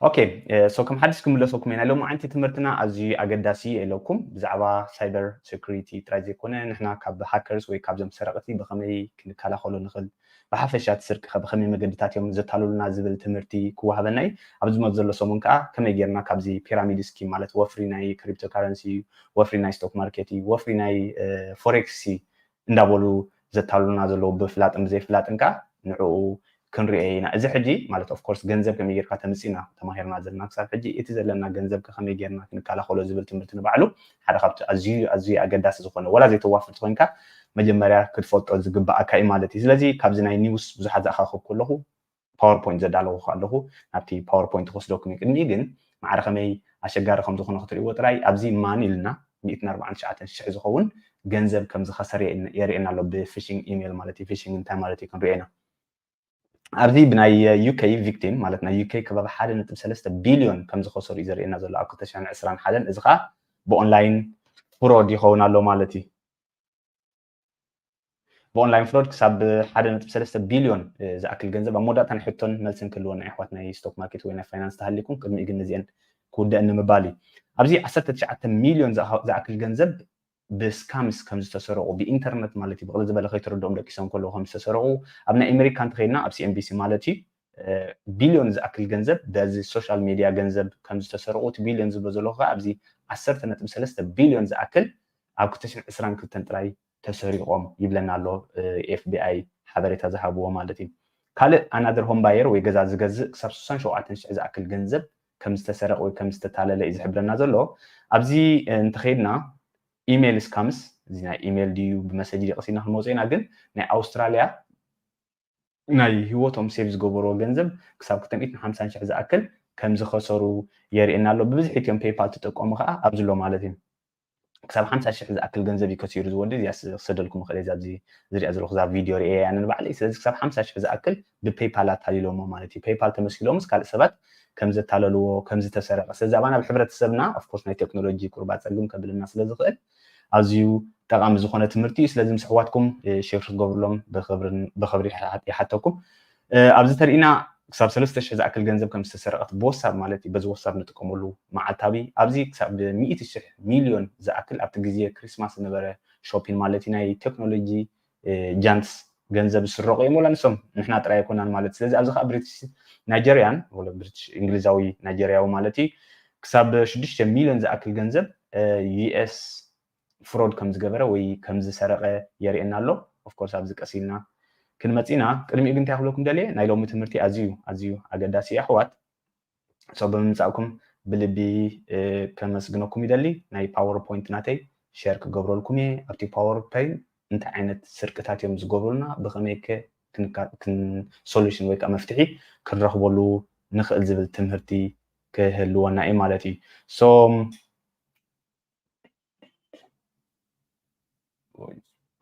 ኦኬ፣ so ከም ሓድሽ ክምለሰኩም ኢና። ሎማዓንቲ ትምህርትና ኣዝዩ ኣገዳሲ ኢለኩም ብዛዕባ ሳይበር ሴኩሪቲ ጥራይ ዘይኮነ ንሕና ካብ ሃከርስ ወይ ካብዞም ሰረቕቲ ብኸመይ ክንከላኸሎ ንኽእል፣ ብሓፈሻ እቲ ስርቂ ከ ብኸመይ መገድታት እዮም ዘታልሉና ዝብል ትምህርቲ ክወሃበና እዩ። ኣብ ዝመጽእ ዘሎ ሰሙን ከኣ ከመይ ጌርና ካብዚ ፒራሚድ ስኪም ማለት ወፍሪ ናይ ክሪፕቶ ካረንሲ፣ ወፍሪ ናይ ስቶክ ማርኬት እዩ፣ ወፍሪ ናይ ፎሬክስ እንዳበሉ ዘታልሉና ዘለዉ ብፍላጥን ብዘይፍላጥን ከኣ ንዕኡ ክንሪኦ ኢና። እዚ ሕጂ ማለት of course ገንዘብ ከመይ ጌርካ ተምጽእና ተማሂርና ዘለና ክሳብ ሕጂ፣ እቲ ዘለና ገንዘብ ከ ከመይ ጌርና ክንከላኸሎ ዝብል ትምህርቲ ንባዕሉ ሓደ ካብቲ ኣዝዩ ኣዝዩ ኣገዳሲ ዝኾነ፣ ወላ ዘይተዋፍር ተኾይንካ መጀመርያ ክትፈልጦ ዝግብኣካ እዩ ማለት እዩ። ስለዚ ካብዚ ናይ ኒውስ ብዙሓት ዝኣኻኸብኩ ኣለኹ፣ ፓወርፖይንት ዘዳለኹ ኣለኹ፣ ናብቲ ፓወርፖይንት ክወስደኩም እዩ። ቅድሚኡ ግን ማዕረ ከመይ ኣሸጋሪ ከም ዝኾነ ክትርእይዎ ጥራይ፣ ኣብዚ ማን ኢልና ሚእትን ኣርባዓን ትሽዓተን ሽሕ ዝኸውን ገንዘብ ከም ዝኸሰር የርእየና ኣሎ፣ ብፊሽንግ ኢሜይል ማለት እዩ። ፊሽንግ እንታይ ማለት እዩ ክንሪኦ ኢና። ኣብዚ ብናይ ዩኬ ቪክቲም ማለት ናይ ዩኬ ከባቢ ሓደ ነጥቢ ሰለስተ ቢልዮን ከም ዝኸሰሩ እዩ ዘርእየና ዘሎ ኣብ ክልተ ሽሕን ዕስራን ሓደን። እዚ ከዓ ብኦንላይን ፍሮድ ይኸውን ኣሎ ማለት እዩ። ብኦንላይን ፍሮድ ክሳብ ሓደ ነጥቢ ሰለስተ ቢልዮን ዝኣክል ገንዘብ ኣብ መወዳእታ ናይ ሕቶን መልስን ክህልወና ኣሕዋት ናይ ስቶክ ማርኬት ወይ ናይ ፋይናንስ ተሃሊኩም ቅድሚኡ ግን ነዚአን ክውደአን ንምባል እዩ። ኣብዚ ዓሰርተ ትሽዓተ ሚልዮን ዝኣክል ገንዘብ ብስካምስ ከም ዝተሰረቁ ብኢንተርነት ማለት እዩ ብቅልል ዝበለ ከይተረድኦም ደቂሶም ከለዉ ከም ዝተሰረቁ ኣብ ናይ ኣሜሪካ እንተኸይድና ኣብ ሲኤንቢሲ ማለት እዩ ቢልዮን ዝኣክል ገንዘብ በዚ ሶሻል ሚድያ ገንዘብ ከም ዝተሰረቁ እቲ ቢልዮን ዝብሎ ዘለኹ ከዓ ኣብዚ ዓሰርተ ነጥቢ ሰለስተ ቢልዮን ዝኣክል ኣብ ክልተ ሽሕን ዕስራን ክልተን ጥራይ ተሰሪቆም ይብለና ኣሎ ኤፍቢኣይ ሓበሬታ ዝሃብዎ ማለት እዩ። ካልእ ኣናደር ሆም ባየር ወይ ገዛ ዝገዝእ ክሳብ ስሳን ሸውዓተን ሽሕ ዝኣክል ገንዘብ ከም ዝተሰረቀ ወይ ከም ዝተታለለ እዩ ዝሕብረና ዘሎ። ኣብዚ እንተኸይድና ኢሜይል ስካምስ እዚ ናይ ኢሜይል ድዩ ብመሰጅ ድዩ ቀሲና ክንመፅኦ ኢና ግን ናይ ኣውስትራልያ ናይ ህይወቶም ሴቭ ዝገበርዎ ገንዘብ ክሳብ ክልተ ሚእትን ሓምሳን ሽሕ ዝኣክል ከም ዝኸሰሩ የርእየና ኣሎ። ብብዝሒ እቲኦም ፔይፓል ትጥቀሙ ከዓ ኣብዚ ኣሎ ማለት እዩ። ክሳብ ሓምሳ ሽሕ ዝኣክል ገንዘብ እዩ ከሲሩ ዝወዲ እዚኣ ክሰደልኩም ይኽእል ኣብዚ ዝሪኣ ዘለኹ እዛ ቪድዮ ርእየ እያ ንባዕለይ። ስለዚ ክሳብ ሓምሳ ሽሕ ዝኣክል ብፔይፓል ኣታሊሎሞ ማለት እዩ። ፔይፓል ተመስኪሎምስ ካልእ ሰባት ከም ዘታለልዎ ከም ዝተሰረቀ ስለዚ ኣባና ኣብ ሕብረተሰብና ኦፍኮርስ ናይ ቴክኖሎጂ ቁርባ ፀግም ከብልና ስለ ዝኽእል ኣዝዩ ጠቃሚ ዝኾነ ትምህርቲ እዩ። ስለዚ ምስ ኣሕዋትኩም ሼር ክትገብርሎም ብኽብሪ ይሓተኩም። ኣብዚ ተሪኢና ክሳብ ሰለስተ ሽሕ ዝኣክል ገንዘብ ከም ዝተሰረቀት ብወሳብ ማለት እዩ። በዚ ወሳብ ንጥቀመሉ መዓልታዊ ኣብዚ ክሳብ ሚእቲ ሽሕ ሚልዮን ዝኣክል ኣብቲ ግዜ ክሪስማስ ዝነበረ ሾፒን ማለት እዩ ናይ ቴክኖሎጂ ጃንትስ ገንዘብ ዝስረቁ እዮም ወላ ንሶም ንሕና ጥራይ ኣይኮናን ማለት ስለዚ ኣብዚ ከዓ ብሪቲሽ ናይጀርያን ብሪቲሽ እንግሊዛዊ ናይጀርያዊ ማለት እዩ ክሳብ ሽዱሽተ ሚልዮን ዝኣክል ገንዘብ ዩኤስ ፍሮድ ከም ዝገበረ ወይ ከም ዝሰረቀ የርእየና ኣሎ። ኦፍኮርስ ኣብዚ ቀስ ኢልና ክንመፅእ ኢና። ቅድሚኡ ግን እንታይ ክብለኩም ደልየ ናይ ሎሚ ትምህርቲ ኣዝዩ ኣዝዩ ኣገዳሲ እዩ ኣሕዋት። ሶ ብምምፃእኩም ብልቢ ከመስግነኩም ይደሊ። ናይ ፓወር ፖይንት ናተይ ሸር ክገብረልኩም እየ። ኣብቲ ፓወር ፖይንት እንታይ ዓይነት ስርቅታት እዮም ዝገብሩልና ብኸመይ ከ ሶሉሽን ወይ ከዓ መፍትሒ ክንረኽበሉ ንኽእል ዝብል ትምህርቲ ክህልወና እዩ ማለት እዩ። ሶ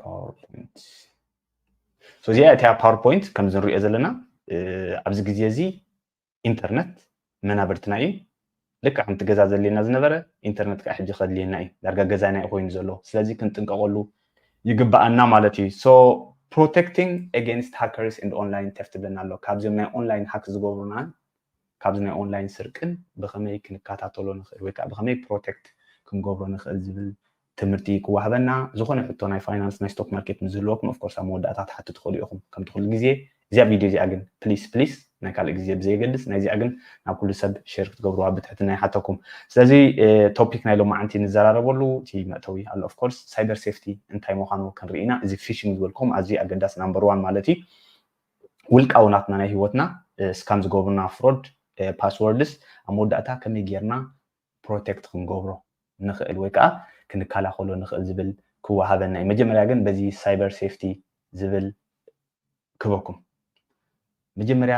ፓወርፖይንት እዚኣ እቲያ ፓወርፖይንት ከምዚ ንሪኦ ዘለና ኣብዚ ግዜ እዚ ኢንተርነት መናብርትና እዩ። ልክዕ ከምቲ ገዛ ዘድልየና ዝነበረ ኢንተርነት ከዓ ሕጂ ከድልየና እዩ። ዳርጋ ገዛና እዩ ኮይኑ ዘሎ። ስለዚ ክንጥንቀቀሉ ይግበኣና ማለት እዩ። So protecting against hackers and online theft ትብለና ኣሎ። ካብዚኦም ናይ ኦንላይን ሃክ ዝገብሩናን ካብዚ ናይ ኦንላይን ስርቅን ብኸመይ ክንከታተሎ ንኽእል ወይ ከዓ ብኸመይ ፕሮቴክት ክንገብሮ ንኽእል ዝብል ትምህርቲ ክዋህበና። ዝኾነ ሕቶ ናይ ፋይናንስ ናይ ስቶክ ማርኬት ምስ ዝህልወኩም ኦፍኮርስ ኣብ መወዳእታ ትሓቱ ትኽእሉ ኢኹም። ከምቲ ኩሉ ግዜ እዚኣ ቪድዮ እዚኣ ግን ፕሊስ ፕሊስ ናይ ካልእ ግዜ ብዘየገድስ ናይዚኣ ግን ናብ ኩሉ ሰብ ሼር ክትገብርዋ ብትሕትና ይሓተኩም። ስለዚ ቶፒክ ናይ ሎማዓንቲ ንዘራረበሉ እቲ መእተዊ ኣሎ ኦፍኮርስ ሳይበር ሴፍቲ እንታይ ምዃኑ ክንርኢ ኢና። እዚ ፊሽንግ ዝበልኩም ኣዝዩ ኣገዳሲ ናምበር ዋን ማለት እዩ። ውልቃዊ ናትና ናይ ህይወትና ስካም ዝገብሩና ፍሮድ ፓስወርድስ ኣብ መወዳእታ ከመይ ጌርና ፕሮቴክት ክንገብሮ ንኽእል ወይ ከዓ ክንከላኸሎ ንኽእል ዝብል ክወሃበና እዩ። መጀመርያ ግን በዚ ሳይበር ሴፍቲ ዝብል ክበኩም። መጀመርያ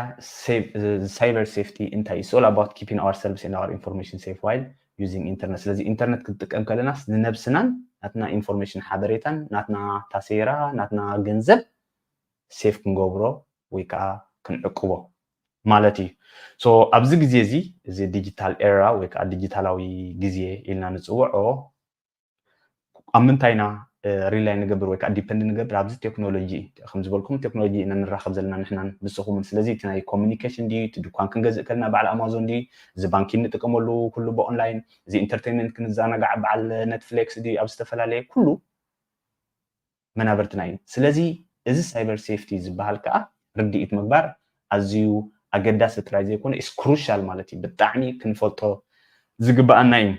ሳይበር ሴፍቲ እንታይ እዩ? It's all about keeping ourselves and our information safe while using internet። ስለዚ ኢንተርነት ክንጥቀም ከለናስ ንነብስናን ናትና ኢንፎርሜሽን ሓበሬታን ናትና ታሴራ ናትና ገንዘብ ሴፍ ክንገብሮ ወይ ከዓ ክንዕቅቦ ማለት እዩ። So ኣብዚ ግዜ እዚ እዚ ዲጂታል ኤራ ወይ ከዓ ዲጂታላዊ ግዜ ኢልና ንፅውዖ ኣብ ምንታይ ኢና ሪላይ ንገብር ወይ ከዓ ዲፐንድ ንገብር ኣብዚ ቴክኖሎጂ። ከም ዝበልኩም ቴክኖሎጂ ኢና ንራኸብ ዘለና ንሕናን ንስኹምን። ስለዚ እቲ ናይ ኮሚኒኬሽን ድዩ፣ እቲ ድኳን ክንገዝእ ከለና በዓል ኣማዞን ድዩ፣ እዚ ባንኪ እንጥቀመሉ ኩሉ ብኦንላይን፣ እዚ ኢንተርቴይንመንት ክንዘናጋዕ በዓል ኔትፍሊክስ ድዩ፣ ኣብ ዝተፈላለየ ኩሉ መናብርትና እዩ። ስለዚ እዚ ሳይበር ሴፍቲ ዝበሃል ከዓ ርድኢት ምግባር ኣዝዩ ኣገዳሲ ጥራይ ዘይኮነ ኢስ ክሩሻል ማለት እዩ። ብጣዕሚ ክንፈልጦ ዝግበኣና እዩ።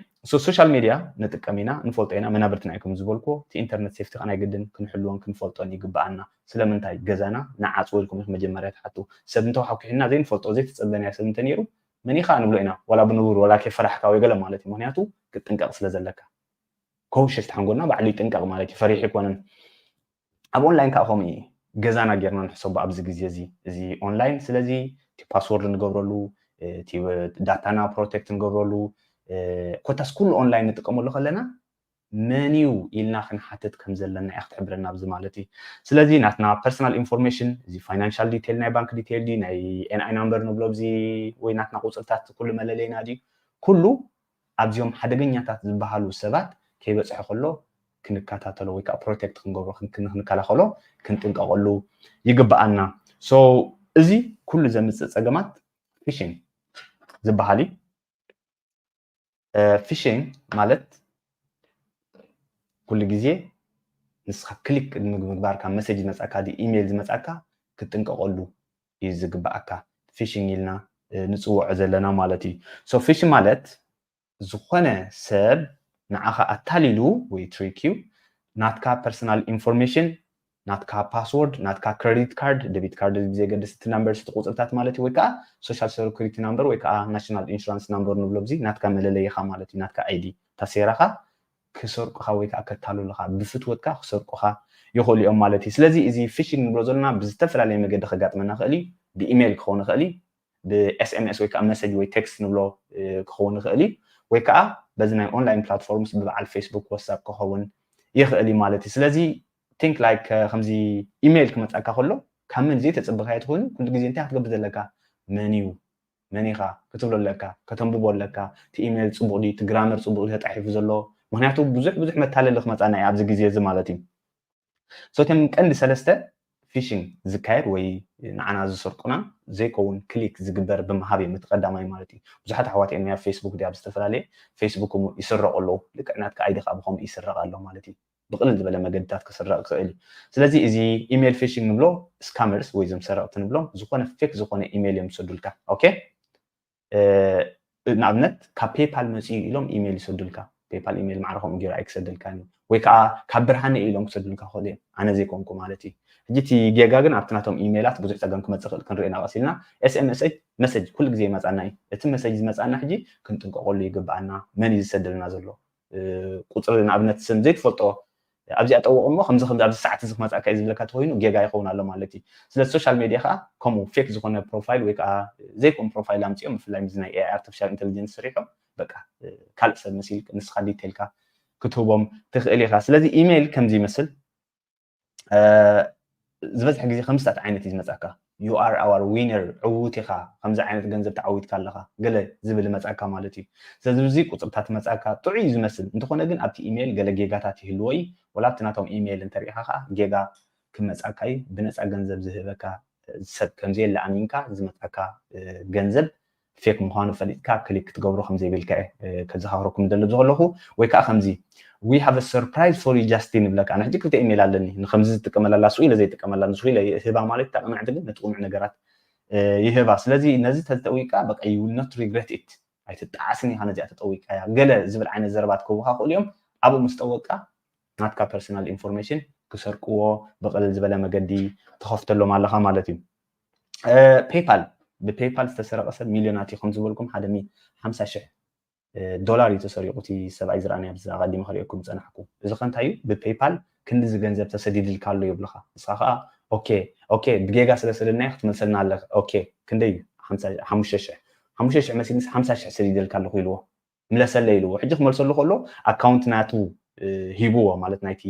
ሶሻል ሜድያ ንጥቀም ኢና፣ ንፈልጦ ኢና፣ መናብርትና እዩ። ከም ዝበልኩ እቲ ኢንተርነት ሴፍቲ ከዓ ናይ ግድን ክንሕልዎን ክንፈልጦን ይግበኣና። ስለምንታይ ገዛና ንዓፅዎ ኢልኩም ኢኹም መጀመርያ ትሓቱ። ሰብ እንተወሓኩሒና ዘይንፈልጦ ዘይተፀበናዮ ሰብ እንተነይሩ መን ኢኻ ንብሎ ኢና። ዋላ ብንቡር ዋላ ከይፈራሕካ ወይ ገለ ማለት እዩ። ምክንያቱ ክትጥንቀቕ ስለ ዘለካ። ከውሸሽ ተሓንጎልና ባዕሉ ይጥንቀቕ ማለት እዩ። ፈሪሕ ኣይኮነን። ኣብ ኦንላይን ከዓ ከምኡ እዩ። ገዛና ጌርና ንሕሰቦ ኣብዚ ግዜ እዚ፣ እዚ ኦንላይን። ስለዚ እቲ ፓስወርድ ንገብረሉ፣ እቲ ዳታና ፕሮቴክት ንገብረሉ፣ ኮታስ ኩሉ ኦንላይን ንጥቀመሉ ከለና መን እዩ ኢልና ክንሓትት ከም ዘለና እያ ክትሕብረና ኣብዚ ማለት እዩ። ስለዚ ናትና ፐርሰናል ኢንፎርሜሽን፣ እዚ ፋይናንሻል ዲቴል፣ ናይ ባንክ ዲቴል ድዩ፣ ናይ ኤንኣይ ናምበር ንብሎ ኣብዚ፣ ወይ ናትና ቁፅርታት ኩሉ መለለይና ድዩ፣ ኩሉ ኣብዚኦም ሓደገኛታት ዝበሃሉ ሰባት ከይበፅሐ ከሎ ክንከታተሎ ወይ ከዓ ፕሮቴክት ክንገብሮ፣ ክን-፣ ክንከላኸሎ፣ ክንጥንቀቐሉ ይግበኣና። ሶ እዚ ኩሉ ዘምፅእ ፀገማት ፊሽንግ ዝበሃል እዩ። ፊሽንግ ማለት ኩሉ ግዜ ንስኻ ክሊክ ቅድሚ ምግባርካ መሴጅ ዝመፃካ፣ ኢሜይል ዝመፃካ ክትጥንቀቐሉ እዩ ዝግበኣካ። ፊሽንግ ኢልና ንፅውዖ ዘለና ማለት እዩ። ሶ ፊሽንግ ማለት ዝኾነ ሰብ ንዓኻ ኣታሊሉ ወይ ትሪክ ዩ ናትካ ፐርሰናል ኢንፎርሜሽን፣ ናትካ ፓስወርድ፣ ናትካ ክሬዲት ካርድ፣ ደቢት ካርድ ብዘይገድስ እቲ ናምበር፣ እቲ ቁፅርታት ማለት እዩ፣ ወይ ከዓ ሶሻል ሴኩሪቲ ናምበር ወይ ከዓ ናሽናል ኢንሹራንስ ናምበር ንብሎ፣ እዚ ናትካ መለለይኻ ማለት እዩ፣ ናትካ ኣይዲ፣ እታ ሴራኻ ክሰርቁኻ ወይ ከዓ ከታልሉኻ፣ ብፍትወትካ ክሰርቁኻ ይኽእሉ እዮም ማለት እዩ። ስለዚ እዚ ፊሽንግ ንብሎ ዘለና ብዝተፈላለየ መገዲ ከጋጥመና ይኽእል እዩ። ብኢሜይል ክኸውን ይኽእል እዩ፣ ብኤስኤምኤስ ወይ ከዓ መሰጅ ወይ ቴክስት ንብሎ ክኸውን ይኽእል እዩ፣ ወይ ከዓ በዚ ናይ ኦንላይን ፕላትፎርምስ ብበዓል ፌስቡክ፣ ዋትሳፕ ክኸውን ይኽእል እዩ ማለት እዩ። ስለዚ ቲንክ ላይክ ከምዚ ኢሜይል ክመፃካ ከሎ ካብ መን ዘይተፅበኻዮ ትኸውን፣ ኩሉ ግዜ እንታይ ክትገብር ዘለካ፣ መን እዩ፣ መን ኢኻ ክትብሎ ኣለካ፣ ከተንብቦ ኣለካ። እቲ ኢሜይል ፅቡቕ ድዩ፣ እቲ ግራመር ፅቡቕ ድዩ ተፃሒፉ ዘሎ? ምክንያቱ ብዙሕ ብዙሕ መታለሊ ክመፃና እዩ ኣብዚ ግዜ እዚ ማለት እዩ። ሶ እቶም ቀንዲ ሰለስተ ፊሽንግ ዝካየድ ወይ ንዓና ዝሰርቁና ዘይከውን ክሊክ ዝግበር ብምሃብ እዮም፣ እቲ ቀዳማይ ማለት እዩ። ብዙሓት ኣሕዋት እዮም ኣብ ፌስቡክ ድያ ኣብ ዝተፈላለየ ፌስቡክ ይስረቑ ኣለዉ። ልክዕ ናትካ ኣይዲ ከዓ ብከምኡ ይስረቕ ኣሎ ማለት እዩ። ብቕልል ዝበለ መገድታት ክስረቕ ይኽእል እዩ። ስለዚ እዚ ኢሜይል ፊሽንግ ንብሎ፣ ስካመርስ ወይ እዞም ሰረቕቲ ንብሎም ዝኾነ ፌክ ዝኾነ ኢሜይል እዮም ዝሰዱልካ። ኦኬ፣ ንኣብነት ካብ ፔይፓል መፅኡ ኢሎም ኢሜይል ይሰዱልካ። ፔይፓል ኢሜይል ማዕረ ከምኡ ገይሩ ኣይክሰደልካን እዩ። ወይ ከዓ ካብ ብርሃነ ኢሎም ክሰዱልካ ክኽእሉ እዮም፣ ኣነ ዘይኮንኩ ማለት እዩ። ሕጂ እቲ ጌጋ ግን ኣብቲ ናቶም ኢሜይላት ብዙሕ ፀገም ክመፅእ ክእል፣ ክንርኢ ኢና ቀስ ኢልና። ኤስኤምኤስ መሰጅ ኩሉ ግዜ ይመፃና እዩ። እቲ መሰጅ ዝመፃና ሕጂ ክንጥንቀቐሉ ይግበኣና። መን እዩ ዝሰደልና ዘሎ? ቁፅሪ ንኣብነት ስም ዘይትፈልጦ ኣብዚኣ ጠውቕ እሞ ከምዚ ከምዚ ኣብዚ ሰዓት እዚ ክመፃካ እዩ ዝብለካ ተኮይኑ ጌጋ ይኸውን ኣሎ ማለት እዩ። ስለዚ ሶሻል ሜድያ ከዓ ከምኡ ፌክ ዝኾነ ፕሮፋይል ወይ ከዓ ዘይኮን ፕሮፋይል ኣምፅኦም፣ ብፍላይ ምስዚ ናይ ኤኣይ ኣርቲፊሻል ኢንቴሊጀንስ ስሪሖም በቃ ካልእ ሰብ መሲል ንስኻ ዲቴልካ ክትህቦም ትኽእል ኢኻ። ስለዚ ኢሜይል ከምዚ ይመስል። ዝበዝሕ ግዜ ከምስታት ዓይነት እዩ ዝመፃካ። You are our winner፣ ዕዉት ኢኻ፣ ከምዚ ዓይነት ገንዘብ ተዓዊትካ ኣለኻ ገለ ዝብል ይመፃካ ማለት እዩ። ስለዚ ብዙ ቁፅርታት መፃካ ጥዑይ እዩ ዝመስል፣ እንተኾነ ግን ኣብቲ ኢሜይል ገለ ጌጋታት ይህልዎ እዩ። ወላ ኣብቲ ናቶም ኢሜይል እንተሪኢኻ ከዓ ጌጋ ክመፃካ እዩ። ብነፃ ገንዘብ ዝህበካ ሰብ ከምዘየለ ኣሚንካ ዝመፃካ ገንዘብ ፌክ ምዃኑ ፈሊጥካ ክሊክ ክትገብሮ ከም ዘይብልካ እየ ከዘኻኽረኩም ደሊ ዘለኹ። ወይ ከዓ ከምዚ we have a surprise for you Justin ይብለካ። ኣነ ሕጂ ክልተ ኢሜይል ኣለኒ፣ ንከምዚ ዝጥቀመላ ኣላ፣ ስኡ ኢለ ዘይጥቀመላ፣ ንስኡ ኢለ ህባ ማለት እታ ቅንዕቲ ግን ነቲ ቅኑዕ ነገራት ይህባ። ስለዚ ነዚ ተዝጠዊቃ በቃ you will not regret it፣ ኣይትጠዓስን ኢኻ ነዚኣ ተጠዊቃያ ገለ ዝብል ዓይነት ዘረባት ክህቡኻ ክእሉ እዮም። ኣብኡ ምስ ጠወቅካ ናትካ ፐርሰናል ኢንፎርሜሽን ክሰርቅዎ ብቕልል ዝበለ መገዲ ትኸፍተሎም ኣለኻ ማለት እዩ። ፔይፓል፣ ብፔይፓል ዝተሰረቀ ሰብ ሚልዮናት እዩ። ከም ዝበልኩም ሓደ ሓምሳ ሽሕ ዶላር እዩ ተሰሪቁ እቲ ሰብኣይ ዝረኣናዮ ኣብዚ ኣቐዲመ ከርእየኩም ዝጸናሕኩ። እዚ ከ እንታይ እዩ? ብፔይፓል ክንድዚ ገንዘብ ተሰዲድልካ ኣሎ ይብሉኻ። ንስኻ ኸኣ ኦኬ ኦኬ ብጌጋ ስለ ሰደድናዮ ክትመልሰልና ኣለካ። ኦኬ ክንደይ እዩ? ሓሙሽተ ሽሕ። ሓሙሽተ ሽሕ መሲልንስ ሓምሳ ሽሕ ሰዲደልካ ኣለኹ ኢልዎ። ምለሰለይ ኢልዎ። ሕጂ ክመልሰሉ ከሎ ኣካውንት ናቱ ሂብዎ ማለት ናይቲ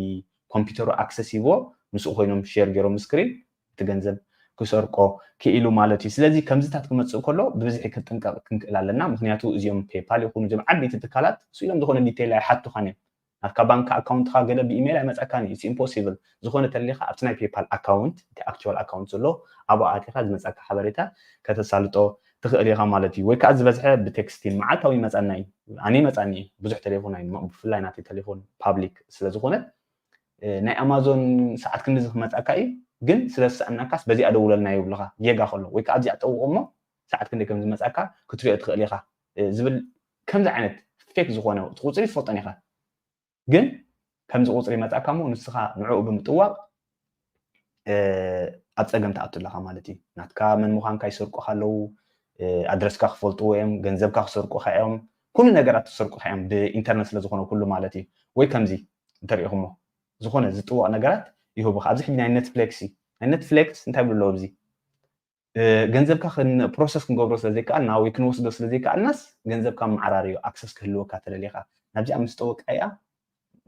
ኮምፒውተሩ ኣክሰስ ሂብዎ፣ ምስኡ ኮይኖም ሼር ገይሮም ስክሪን እቲ ገንዘብ ክሰርቆ ክኢሉ ማለት እዩ። ስለዚ ከምዚታት ክመፅእ ከሎ ብብዝሒ ክንጥንቀቕ ክንክእል ኣለና። ምክንያቱ እዚኦም ፔይፓል ይኹኑ እዚኦም ዓበይቲ ትካላት ስኢሎም ዝኾነ ዲቴይል ኣይሓቱኻን እዮም። ናትካ ባንክ ኣካውንትካ ገለ ብኢሜይል ኣይመፀካን እዩ። ኢምፖሲብል። ዝኾነ ተሊካ ኣብቲ ናይ ፔይፓል ኣካውንት፣ እቲ ኣክቹዋል ኣካውንት ዘሎ፣ ኣብኡ ኣቲካ ዝመፀካ ሓበሬታ ከተሳልጦ ትኽእል ኢኻ ማለት እዩ። ወይ ከዓ ዝበዝሐ ብቴክስቲን መዓልታዊ ይመፀና እዩ። ኣነ ይመፀኒ እዩ። ብዙሕ ቴሌፎን ኣይ ብፍላይ ናተይ ቴሌፎን ፓብሊክ ስለዝኾነ፣ ናይ ኣማዞን ሰዓት ክንዲ ክመፀካ እዩ። ግን ስለ ዝሰኣናካስ በዚኣ ደውለልና ይብሉካ፣ ጌጋ ከሎ። ወይ ከዓ ኣብዚኣ ጠውቕ እሞ ሰዓት ክንዲ ከም ዝመፀካ ክትሪኦ ትኽእል ኢኻ ዝብል፣ ከምዚ ዓይነት ፌክ ዝኾነ እቲ ቁፅሪ ትፈልጦን ኢኻ። ግን ከምዚ ቁፅሪ ይመፀካ እሞ ንስኻ ንዕኡ ብምጥዋቕ ኣብ ፀገም ትኣቱ ኣለኻ ማለት እዩ። ናትካ መን ምዃንካ ይሰርቁኻ ኣለዉ። ኣድረስካ ክፈልጥዎ እዮም፣ ገንዘብካ ክሰርቁኻ እዮም፣ ኩሉ ነገራት ክሰርቁኻ እዮም፣ ብኢንተርነት ስለዝኾነ ኩሉ ማለት እዩ። ወይ ከምዚ እንተሪኢኹሞ፣ ዝኾነ ዝጥወቕ ነገራት ይህቡኻ። ኣብዚ ሕጂ ናይ ኔትፍሌክስ እዩ። ናይ ኔትፍሌክስ እንታይ ብሎ ኣብዚ ገንዘብካ ፕሮሰስ ክንገብሮ ስለዘይከኣልና ወይ ክንወስዶ ስለዘይከኣልናስ፣ ገንዘብካ መዓራርዮ ኣክሰስ ክህልወካ ተደሊኻ፣ ናብዚኣ ምስ ጠወቃያ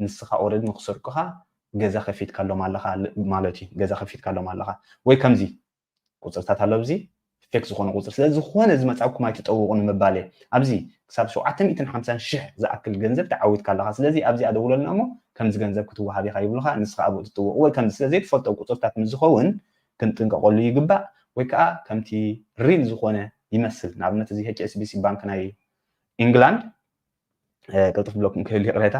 ንስኻ ኦረዲ ንክሰርቁኻ ገዛ ከፊትካሎም ኣለኻ ማለት እዩ። ገዛ ከፊትካሎም ኣለኻ። ወይ ከምዚ ቁፅርታት ኣሎ፣ ኣብዚ ፌክ ዝኾነ ቁፅሪ። ስለዚ ዝኾነ ዝመፃኩም ኣይትጠውቑ ንምባል እየ። ኣብዚ ክሳብ ሸውዓተ ሚእትን ሓምሳን ሽሕ ዝኣክል ገንዘብ ተዓዊትካ ኣለኻ። ስለዚ ኣብዚኣ ደውለልና እሞ ከምዚ ገንዘብ ክትወሃብ ኢኻ ይብሉኻ። ንስኻ ኣብኡ ትጥውቕ ወይ ከምዚ ስለ ዘይትፈልጦ ቁፅርታት ምስ ዝኸውን ክንጥንቀቐሉ ይግባእ። ወይ ከዓ ከምቲ ሪል ዝኾነ ይመስል፣ ንኣብነት እዚ ኤች ኤስ ቢ ሲ ባንክ ናይ ኢንግላንድ፣ ቅልጥፍ ብለኩም ክህል ይቕሬታ፣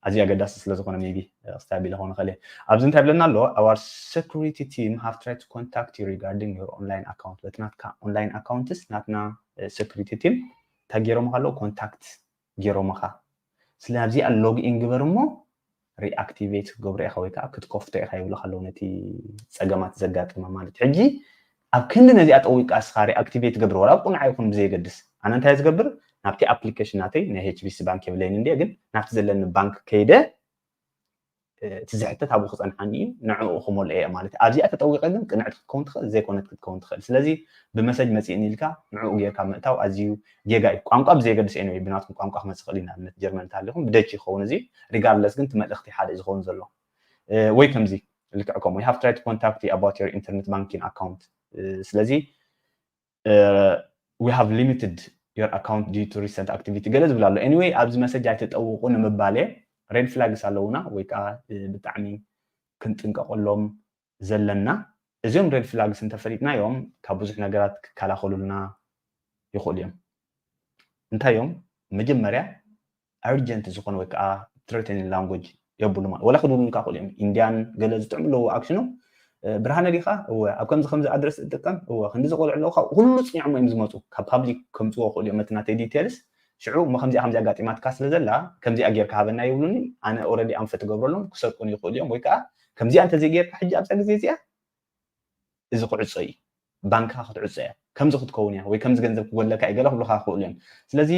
ኣዝዩ ኣገዳሲ ስለዝኾነ ሜቢ ክስታብ ኢለ ክኾን ይኽእል እየ። ኣብዚ እንታይ ብለና ኣሎ? Our security team have tried to contact you regarding your online account። በቲ ናትካ ኦንላይን ኣካውንትስ ናትና ሴኩሪቲ ቲም እንታይ ገይሮምኻ ኣለዉ? ኮንታክት ገይሮምኻ። ስለ ኣብዚኣ ሎግ ኢን ግበር እሞ ሪኣክቲቬት ክትገብሮ ኢኻ ወይ ከዓ ክትከፍቶ ኢኻ ይብልካ ኣለዉ ነቲ ጸገማት ዘጋጠመ ማለት። ሕጂ ኣብ ክንዲ ነዚኣ ጠዊቅካ እስኻ ሪኣክቲቬት ትገብር፣ ዋላ ኣብ ቁንዓ ይኹን ብዘየገድስ፣ ኣነ እንታይ ዝገብር? ናብቲ ኣፕሊኬሽን ናተይ፣ ናይ ኤች ቢ ሲ ባንክ የብለይን እንድየ፣ ግን ናብቲ ዘለኒ ባንክ ከይደ እቲ ዝሕተት ኣብኡ ክጸንሓኒ እዩ፣ ንዕኡ ክመልኦ እየ ማለት እዩ። ኣብዚኣ ተጠዊቐ ግን ቅንዕቲ ክትከውን ትኽእል፣ ዘይኮነት ክትከውን ትኽእል። ስለዚ ብመሰጅ መጺእኒ ኢልካ ንዕኡ ጌርካ ምእታው ኣዝዩ ጌጋ እዩ። ቋንቋ ብዘየገድስ፣ ኤኒወይ ብናትኩም ቋንቋ ክመጽእ ይኽእል እዩ። ንኣብነት ጀርመን እንተሃሊኹም ብደች ይኸውን እዚ፣ ሪጋርድለስ ግን እቲ መልእኽቲ ሓደ እዩ ዝኸውን ዘሎ። ወይ ከምዚ ልክዕ ከምኡ፣ you have tried to contact you about your internet banking account። ስለዚ we have limited your account due to recent activity ገለ ዝብል ኣሎ። ኤኒወይ ኣብዚ መሰጅ ኣይተጠውቑ ንምባል እየ። ሬድ ፍላግስ ኣለውና ወይ ከዓ ብጣዕሚ ክንጥንቀቐሎም ዘለና። እዚኦም ሬድ ፍላግስ እንተፈሊጥናዮም ካብ ብዙሕ ነገራት ክከላኸሉልና ይኽእሉ እዮም። እንታይ እዮም? መጀመርያ ኣርጀንት ዝኾነ ወይ ከዓ ትሬተኒንግ ላንጉጅ የብሉ ማለት፣ ወላ ክድውሉልካ ክእሉ እዮም። ኢንድያን ገለ ዝጥዕሙ ኣለዉ ኣክሽኖም። ብርሃነ ዲኻ? እወ። ኣብ ከምዚ ከምዚ ኣድረስ እጥቀም? እወ። ክንዲ ዝቆልዑ ኣለዉ፣ ካብ ኩሉ ፅኒዖም እዮም ዝመፁ። ካብ ፓብሊክ ከምፅዎ ክእሉ እዮም እቲ ናተይ ዲቴልስ። ሽዑ እሞ ከምዚኣ ከምዚኣ ኣጋጢማትካ ስለ ዘላ ከምዚኣ ጌርካ ሃበና ይብሉኒ። ኣነ ኦረዲ ኣንፈት እገብረሎም፣ ክሰርቁን ይኽእሉ እዮም። ወይ ከዓ ከምዚኣ እንተዘይጌርካ ሕጂ ኣብዛ ግዜ እዚኣ እዚ ክዕጾ እዩ። ባንክኻ ክትዕጾ እያ፣ ከምዚ ክትከውን እያ ወይ ከምዚ ገንዘብ ክጎለካ እዩ ገለ ክብሉኻ ክኽእሉ እዮም። ስለዚ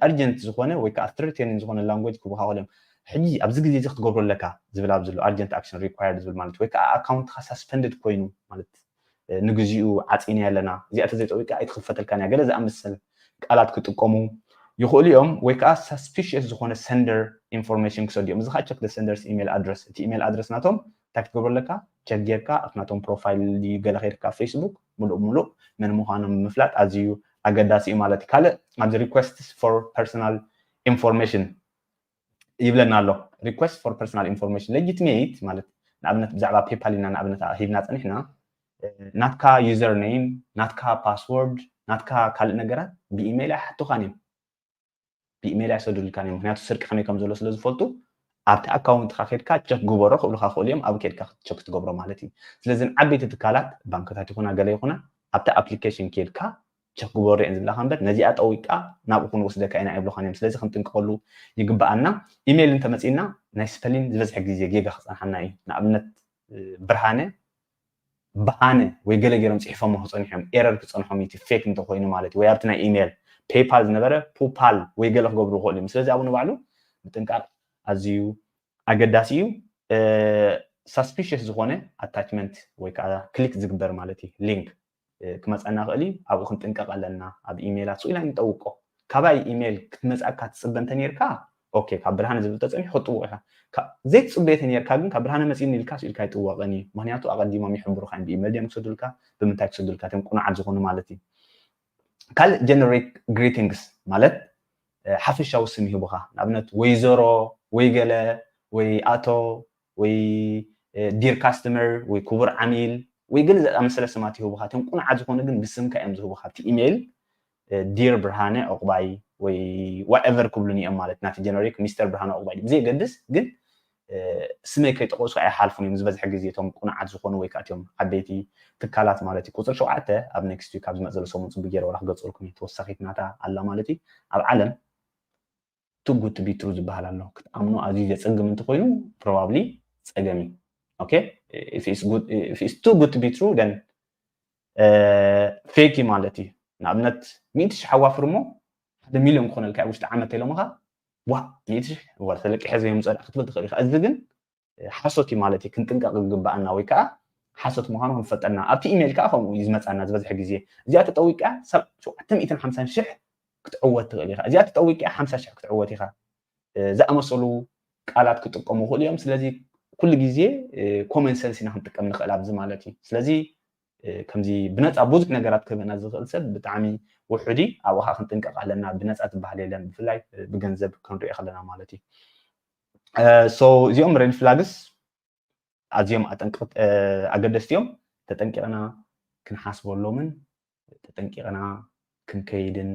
ኣርጀንት ዝኾነ ወይ ከዓ ትሬተኒንግ ዝኾነ ላንጉጅ ክብሉኻ ክኽእሉ እዮም። ሕጂ ኣብዚ ግዜ እዚ ክትገብሮ ኣለካ ዝብል ኣብዚ ኣሎ፣ ኣርጀንት ኣክሽን ሪኳየርድ ዝብል ማለት፣ ወይ ከዓ ኣካውንትኻ ሳስፐንድድ ኮይኑ ማለት፣ ንግዚኡ ዓፂናያ ኣለና፣ እዚኣ ተዘይጠዊቃ ኣይትኽፈተልካን እያ፣ ገለ ዝኣመሰል ቃላት ክጥቀሙ ይኽእሉ እዮም። ወይ ከዓ ሳስፒሽየስ ዝኾነ ሰንደር ኢንፎርሜሽን ክሰዱ እዮም። እዚ ከዓ ቸክ ሰንደርስ ኢሜል ኣድረስ፣ እቲ ኢሜል ኣድረስ ናቶም እንታይ ክትገብሮ ኣለካ? ቸክ ጌርካ ኣብቲ ናቶም ፕሮፋይል ድዩ ገለ ከይድካ ፌስቡክ ምሉእ ብምሉእ መን ምዃኖም ምፍላጥ ኣዝዩ ኣገዳሲ እዩ ማለት እዩ። ካልእ ኣብዚ ሪኩዌስትስ ፎር ፐርሰናል ኢንፎርሜሽን ይብለና ኣሎ። ሪኩዌስት ፎር ፐርሰናል ኢንፎርሜሽን ሌጂትሜት ማለት፣ ንኣብነት ብዛዕባ ፔፓል ኢና ንኣብነት ሂብና ጸኒሕና። ናትካ ዩዘር ኔም፣ ናትካ ፓስወርድ፣ ናትካ ካልእ ነገራት ብኢሜይል ኣይሓቱኻን እዮም። ብኢሜይል ኣይሰዱልካን እዮም። ምክንያቱ ስርቂ ከመይ ከም ዘሎ ስለ ዝፈልጡ ኣብቲ ኣካውንትካ ከድካ ቸክ ግበሮ ክብሉካ ክእሉ እዮም። ኣብ ከድካ ቸክ ትገብሮ ማለት እዩ። ስለዚ ዓበይቲ ትካላት ባንክታት ይኹና ገለ ይኹና ኣብቲ ኣፕሊኬሽን ከድካ ቸክ ግበሩ እየን ዝብላካ እምበር ነዚኣ ጠዊቅካ ናብኡ ክንወስደካ ኢና ኣይብሉኻን እዮም። ስለዚ ክንጥንቀቀሉ ይግበኣና። ኢሜይል እንተመፂና ናይ ስፐሊን ዝበዝሐ ግዜ ጌጋ ክፀንሓና እዩ። ንኣብነት ብርሃነ ብሃነ ወይ ገለ ገይሮም ፅሒፎሞ ክፀንሑ እዮም። ኤረር ክፀንሖም እዩ፣ እቲ ፌክ እንተኮይኑ ማለት እዩ። ወይ ኣብቲ ናይ ኢሜይል ፔይፓል ዝነበረ ፑፓል ወይ ገለ ክገብሩ ይኽእሉ እዮም። ስለዚ ኣብኡ ንባዕሉ ምጥንቃቅ ኣዝዩ ኣገዳሲ እዩ። ሳስፒሽስ ዝኾነ ኣታችመንት ወይ ከዓ ክሊክ ዝግበር ማለት እዩ፣ ሊንክ ክመፀና ይኽእል እዩ። ኣብኡ ክንጥንቀቅ ኣለና። ኣብ ኢሜይላት ስኢልና ንጠውቆ። ካባይ ኢሜይል ክትመፅኣካ ትፅበ እንተ ነርካ ኦኬ፣ ካብ ብርሃነ ዝብል ተፀኒሑ ክትጥውቅ ኢካ። ዘይትፅበዮ ተነርካ ግን ካብ ብርሃነ መፂኒ ኢልካ ስኢልካ ኣይጥወቅን እዩ። ምክንያቱ ኣቀዲሞም ይሕብሩካ እዮም። ብኢሜይል ድዮም ክሰዱልካ፣ ብምንታይ ክሰዱልካ እዮም፣ ቁኑዓት ዝኾኑ ማለት እዩ። ካልእ ጀነሪክ ግሪቲንግስ ማለት ሓፈሻዊ ስም ይህቡኻ። ንኣብነት ወይዘሮ ወይ ገለ ወይ ኣቶ ወይ dear customer ወይ ክቡር ዓሚል ወይ ገለ ዝኣመሰለ ስማት ይህቡኻ። እቶም ቁኑዓት ዝኾኑ ግን ብስምካ እዮም ዝህቡኻ። ኣብቲ ኢሜይል dear ብርሃነ ዕቑባይ ወይ whatever ክብሉኒ እዮም ማለት ናቲ generic ሚስተር ብርሃነ ዕቑባይ ብዘየገድስ ግን ስመይ ከይጠቐሱ ኣይሓልፉን እዮም። ዝበዝሐ ግዜ እቶም ቁኑዓት ዝኾኑ ወይ ከዓ እቲኦም ዓበይቲ ትካላት ማለት እዩ። ቁፅሪ ሸውዓተ ኣብ next week ኣብ ዝመፅ ዘሎ ሰሙን ፅቡቅ ገይረ ወላ ክገፅልኩም እዩ። ተወሳኺት ናታ ኣላ ማለት እዩ። ኣብ ዓለም too good to be true ዝበሃል ኣሎ። ክትኣምኖ ኣዝዩ ዘፀግም እንተኮይኑ probably ፀገም እዩ። Okay, if it's too good to be true then fake እዩ ማለት እዩ። ንኣብነት ሚእቲ ሽሕ ኣዋፍር እሞ ሓደ ሚልዮን ክኾነልካ ኣብ ውሽጢ ዓመት ኢሎምኻ ዋ ሚእቲ ሽሕ ወላ ተለቂሐ ዘየምፅኦ ክትብል ትኽእል ኢኻ። እዚ ግን ሓሶት እዩ ማለት እዩ። ክንጥንቀቕ ዝግበኣና ወይ ከዓ ሓሶት ምዃኑ ክንፈልጠና ኣብቲ ኢሜይል ከዓ ከምኡ እዩ ዝመፃና ዝበዝሐ ግዜ። እዚኣ ተጠዊቅያ ሰብ ሸውዓተ ሚእትን ሓምሳን ሽሕ ክትዕወት ትኽእል ኢኻ። እዚኣ ተጠዊቅያ ሓምሳ ሽሕ ክትዕወት ኢኻ። ዝኣመሰሉ ቃላት ክጥቀሙ ይኽእሉ እዮም። ስለዚ ኩሉ ግዜ common sense ኢና ክንጥቀም ንኽእል ኣብዚ ማለት እዩ። ስለዚ ከምዚ ብነፃ ብዙሕ ነገራት ክህበና ዝኽእል ሰብ ብጣዕሚ ውሑድ እዩ። ኣብኡ ከዓ ክንጥንቀቕ ኣለና። ብነፃ ትበሃል የለን። ብፍላይ ብገንዘብ ክንሪኦ ከለና ማለት እዩ። So እዚኦም red flags ኣዝዮም ኣገደስቲ እዮም። ተጠንቂቕና ክንሓስበሎምን ተጠንቂቕና ክንከይድን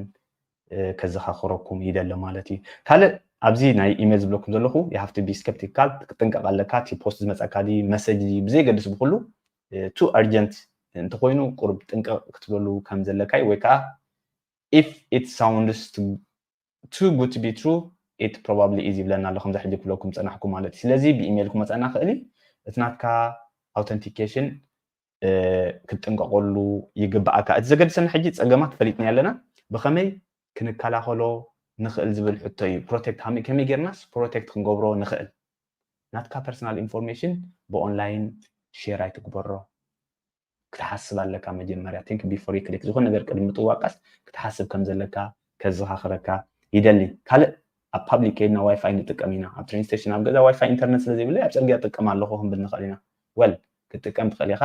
ከዘኻኽረኩም ይደሊ ማለት እዩ። ካልእ ኣብዚ ናይ ኢሜል ዝብለኩም ዘለኹ you have to be skeptical፣ ክትጥንቀቕ ኣለካ። እቲ ፖስት ዝመፀካ ድዩ መሰጅ ድዩ ብዘየገድስ ብኩሉ too urgent እንተኮይኑ ቁሩብ ጥንቅቕ ክትብለሉ ከም ዘለካ እዩ። ወይ ከዓ if it sounds too good to be true it probably is ይብለና ኣሎ። ከምዛ ሕጂ ክብለኩም ፀናሕኩ ማለት እዩ። ስለዚ ብኢሜይል ክመፀና ክእል እዩ። እቲ ናትካ authentication ክትጥንቀቐሉ ይግበኣካ። እቲ ዘገድሰና ሕጂ ፀገማት ፈሊጥና ኣለና። ብኸመይ ክንከላኸሎ ንኽእል ዝብል ሕቶ እዩ። ፕሮቴክት ከመይ ጌርናስ ፕሮቴክት ክንገብሮ ንኽእል። ናትካ personal information ብኦንላይን ሼር ኣይትግበሮ። ክትሓስብ ኣለካ መጀመርያ። Think before you click። ዝኾነ ነገር ቅድሚ ምጥዋቃስ ክትሓስብ ከም ዘለካ ከዘኻኽረካ ይደሊ። ካልእ ኣብ ፓብሊክ ከይድና ዋይፋይ ንጥቀም ኢና። ኣብ ትሬን ስቴሽን ኣብ ገዛ ዋይፋይ ኢንተርነት ስለ ዘይብለይ ኣብ ፅርግያ እጥቀም ኣለኹ ክንብል ንኽእል ኢና። ወል ክትጥቀም ትኽእል ኢኻ።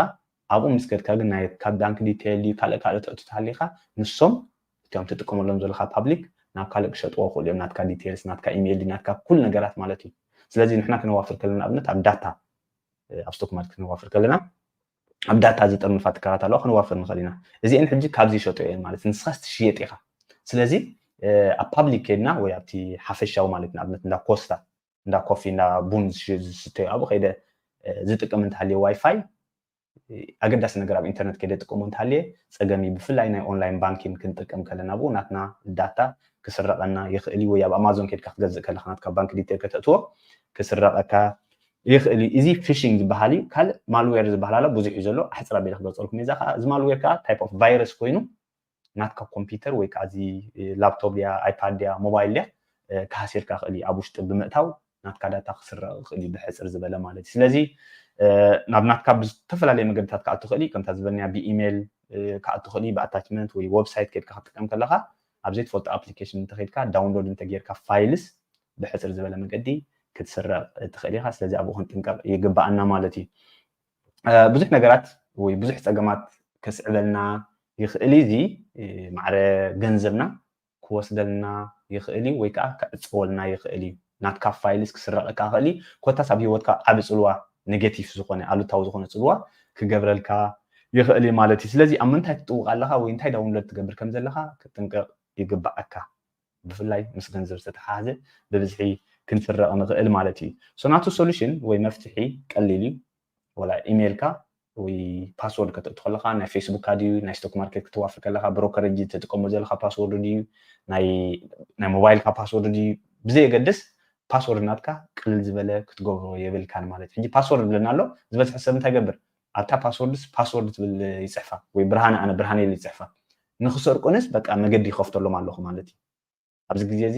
ኣብኡ ምስ ከድካ ግን ናይ ካብ ባንክ ዲቴይል ድዩ ካልእ ካልእ ትእቱ ተሃሊኻ ንሶም እቲኦም ትጥቀመሎም ዘለኻ ፓብሊክ ናብ ካልእ ክሸጥዎ ይኽእሉ እዮም። ናትካ ዲቴይልስ፣ ናትካ ኢሜይል፣ ናትካ ኩሉ ነገራት ማለት እዩ። ስለዚ ንሕና ክነዋፍር ከለና ኣብነት ኣብ ዳታ ኣብ ስቶክ ማርኬት ክነዋፍር ከለና ኣብ ዳታ ዝጥርንፋ ትካላት ኣለዋ ክንዋፍር ንኽእል ኢና። እዚአን ሕጂ ካብዚ ይሸጡ እየን ማለት ንስኻስ ትሽየጥ ኢኻ። ስለዚ ኣብ ፓብሊክ ከድና ወይ ኣብቲ ሓፈሻዊ ማለት ንኣብነት እንዳ ኮስታ እንዳ ኮፊ እንዳ ቡን ዝስተዩ ኣብኡ ከይደ ዝጥቀም እንተሃልየ ዋይፋይ ኣገዳሲ ነገር ኣብ ኢንተርነት ከይደ ጥቀሙ እንተሃልየ ፀገም እዩ። ብፍላይ ናይ ኦንላይን ባንኪን ክንጥቀም ከለና ብኡ ናትና ዳታ ክስረቐና ይኽእል እዩ። ወይ ኣብ ኣማዞን ከድካ ክትገዝእ ከለካ ናትካ ባንክ ዲቴል ከተእትዎ ክስረቐካ ይኽእል እዩ። እዚ ፊሽንግ ዝበሃል እዩ። ካልእ ማልዌር ዝበሃል ኣሎ ብዙሕ እዩ ዘሎ። ኣሕፅር ኣቢለ ክገልፀልኩም እየ። እዚ ማልዌር ከዓ ታይፕ ኦፍ ቫይረስ ኮይኑ ናትካ ኮምፒውተር ወይ ከዓ እዚ ላፕቶፕ ድያ ኣይፓድ ድያ ሞባይል ድያ ክሃስየልካ ይኽእል እዩ። ኣብ ውሽጢ ብምእታው ናትካ ዳታ ክስረቕ ይኽእል እዩ ብሕፅር ዝበለ ማለት እዩ። ስለዚ ናብ ናትካ ብዝተፈላለየ መገድታት ክኣቱ ይኽእል እዩ። ከምታ ዝበልናያ ብኢሜይል ክኣቱ ይኽእል እዩ፣ ብኣታችመንት ወይ ዌብሳይት ከድካ ክትጥቀም ከለካ ኣብ ዘይትፈልጦ ኣፕሊኬሽን እንተኸድካ ዳውንሎድ እንተጌርካ ፋይልስ ብሕፅር ዝበለ መገዲ ክትስረቕ ትኽእል ኢኻ። ስለዚ ኣብኡ ክንጥንቀቕ ይግበኣና ማለት እዩ። ብዙሕ ነገራት ወይ ብዙሕ ፀገማት ከስዕበልና ይኽእል እዩ። እዚ ማዕረ ገንዘብና ክወስደልና ይኽእል እዩ ወይ ከዓ ክዕፀወልና ይኽእል እዩ። ናትካ ፋይልስ ክስረቐካ ይኽእል እዩ። ኮታስ ኣብ ሂወትካ ዓቢ ፅልዋ ኔጌቲቭ ዝኾነ ኣሉታዊ ዝኾነ ፅልዋ ክገብረልካ ይኽእል እዩ ማለት እዩ። ስለዚ ኣብ ምንታይ ትጥውቕ ኣለኻ ወይ እንታይ ዳውንሎድ ትገብር ከም ዘለኻ ክትጥንቀቕ ይግበኣካ። ብፍላይ ምስ ገንዘብ ዝተተሓሓዘ ብብዝሒ ክንስረቕ ንኽእል ማለት እዩ። ሶ ናቱ ሶሉሽን ወይ መፍትሒ ቀሊል እዩ። ወላ ኢሜይልካ ወይ ፓስወርድ ከተእቱ ከለካ ናይ ፌስቡክካ ድዩ ናይ ስቶክ ማርኬት ክትዋፍር ከለካ ብሮከረጅ ትጥቀሞ ዘለካ ፓስወርድ ድዩ ናይ ሞባይልካ ፓስወርድ ድዩ ብዘየገድስ ፓስወርድ ናትካ ቅልል ዝበለ ክትገብሮ የብልካን ማለት ሕጂ ፓስወርድ ብለና ኣሎ ዝበዝሐ ሰብ እንታይ ገብር ኣብታ ፓስወርድስ ፓስወርድ ትብል ይፅሕፋ ወይ ብርሃነ ኣነ ብርሃነ ኢሉ ይፅሕፋ ንክሰርቁንስ በቃ መገዲ ይከፍተሎም ኣለኹ ማለት እዩ ኣብዚ ግዜ እዚ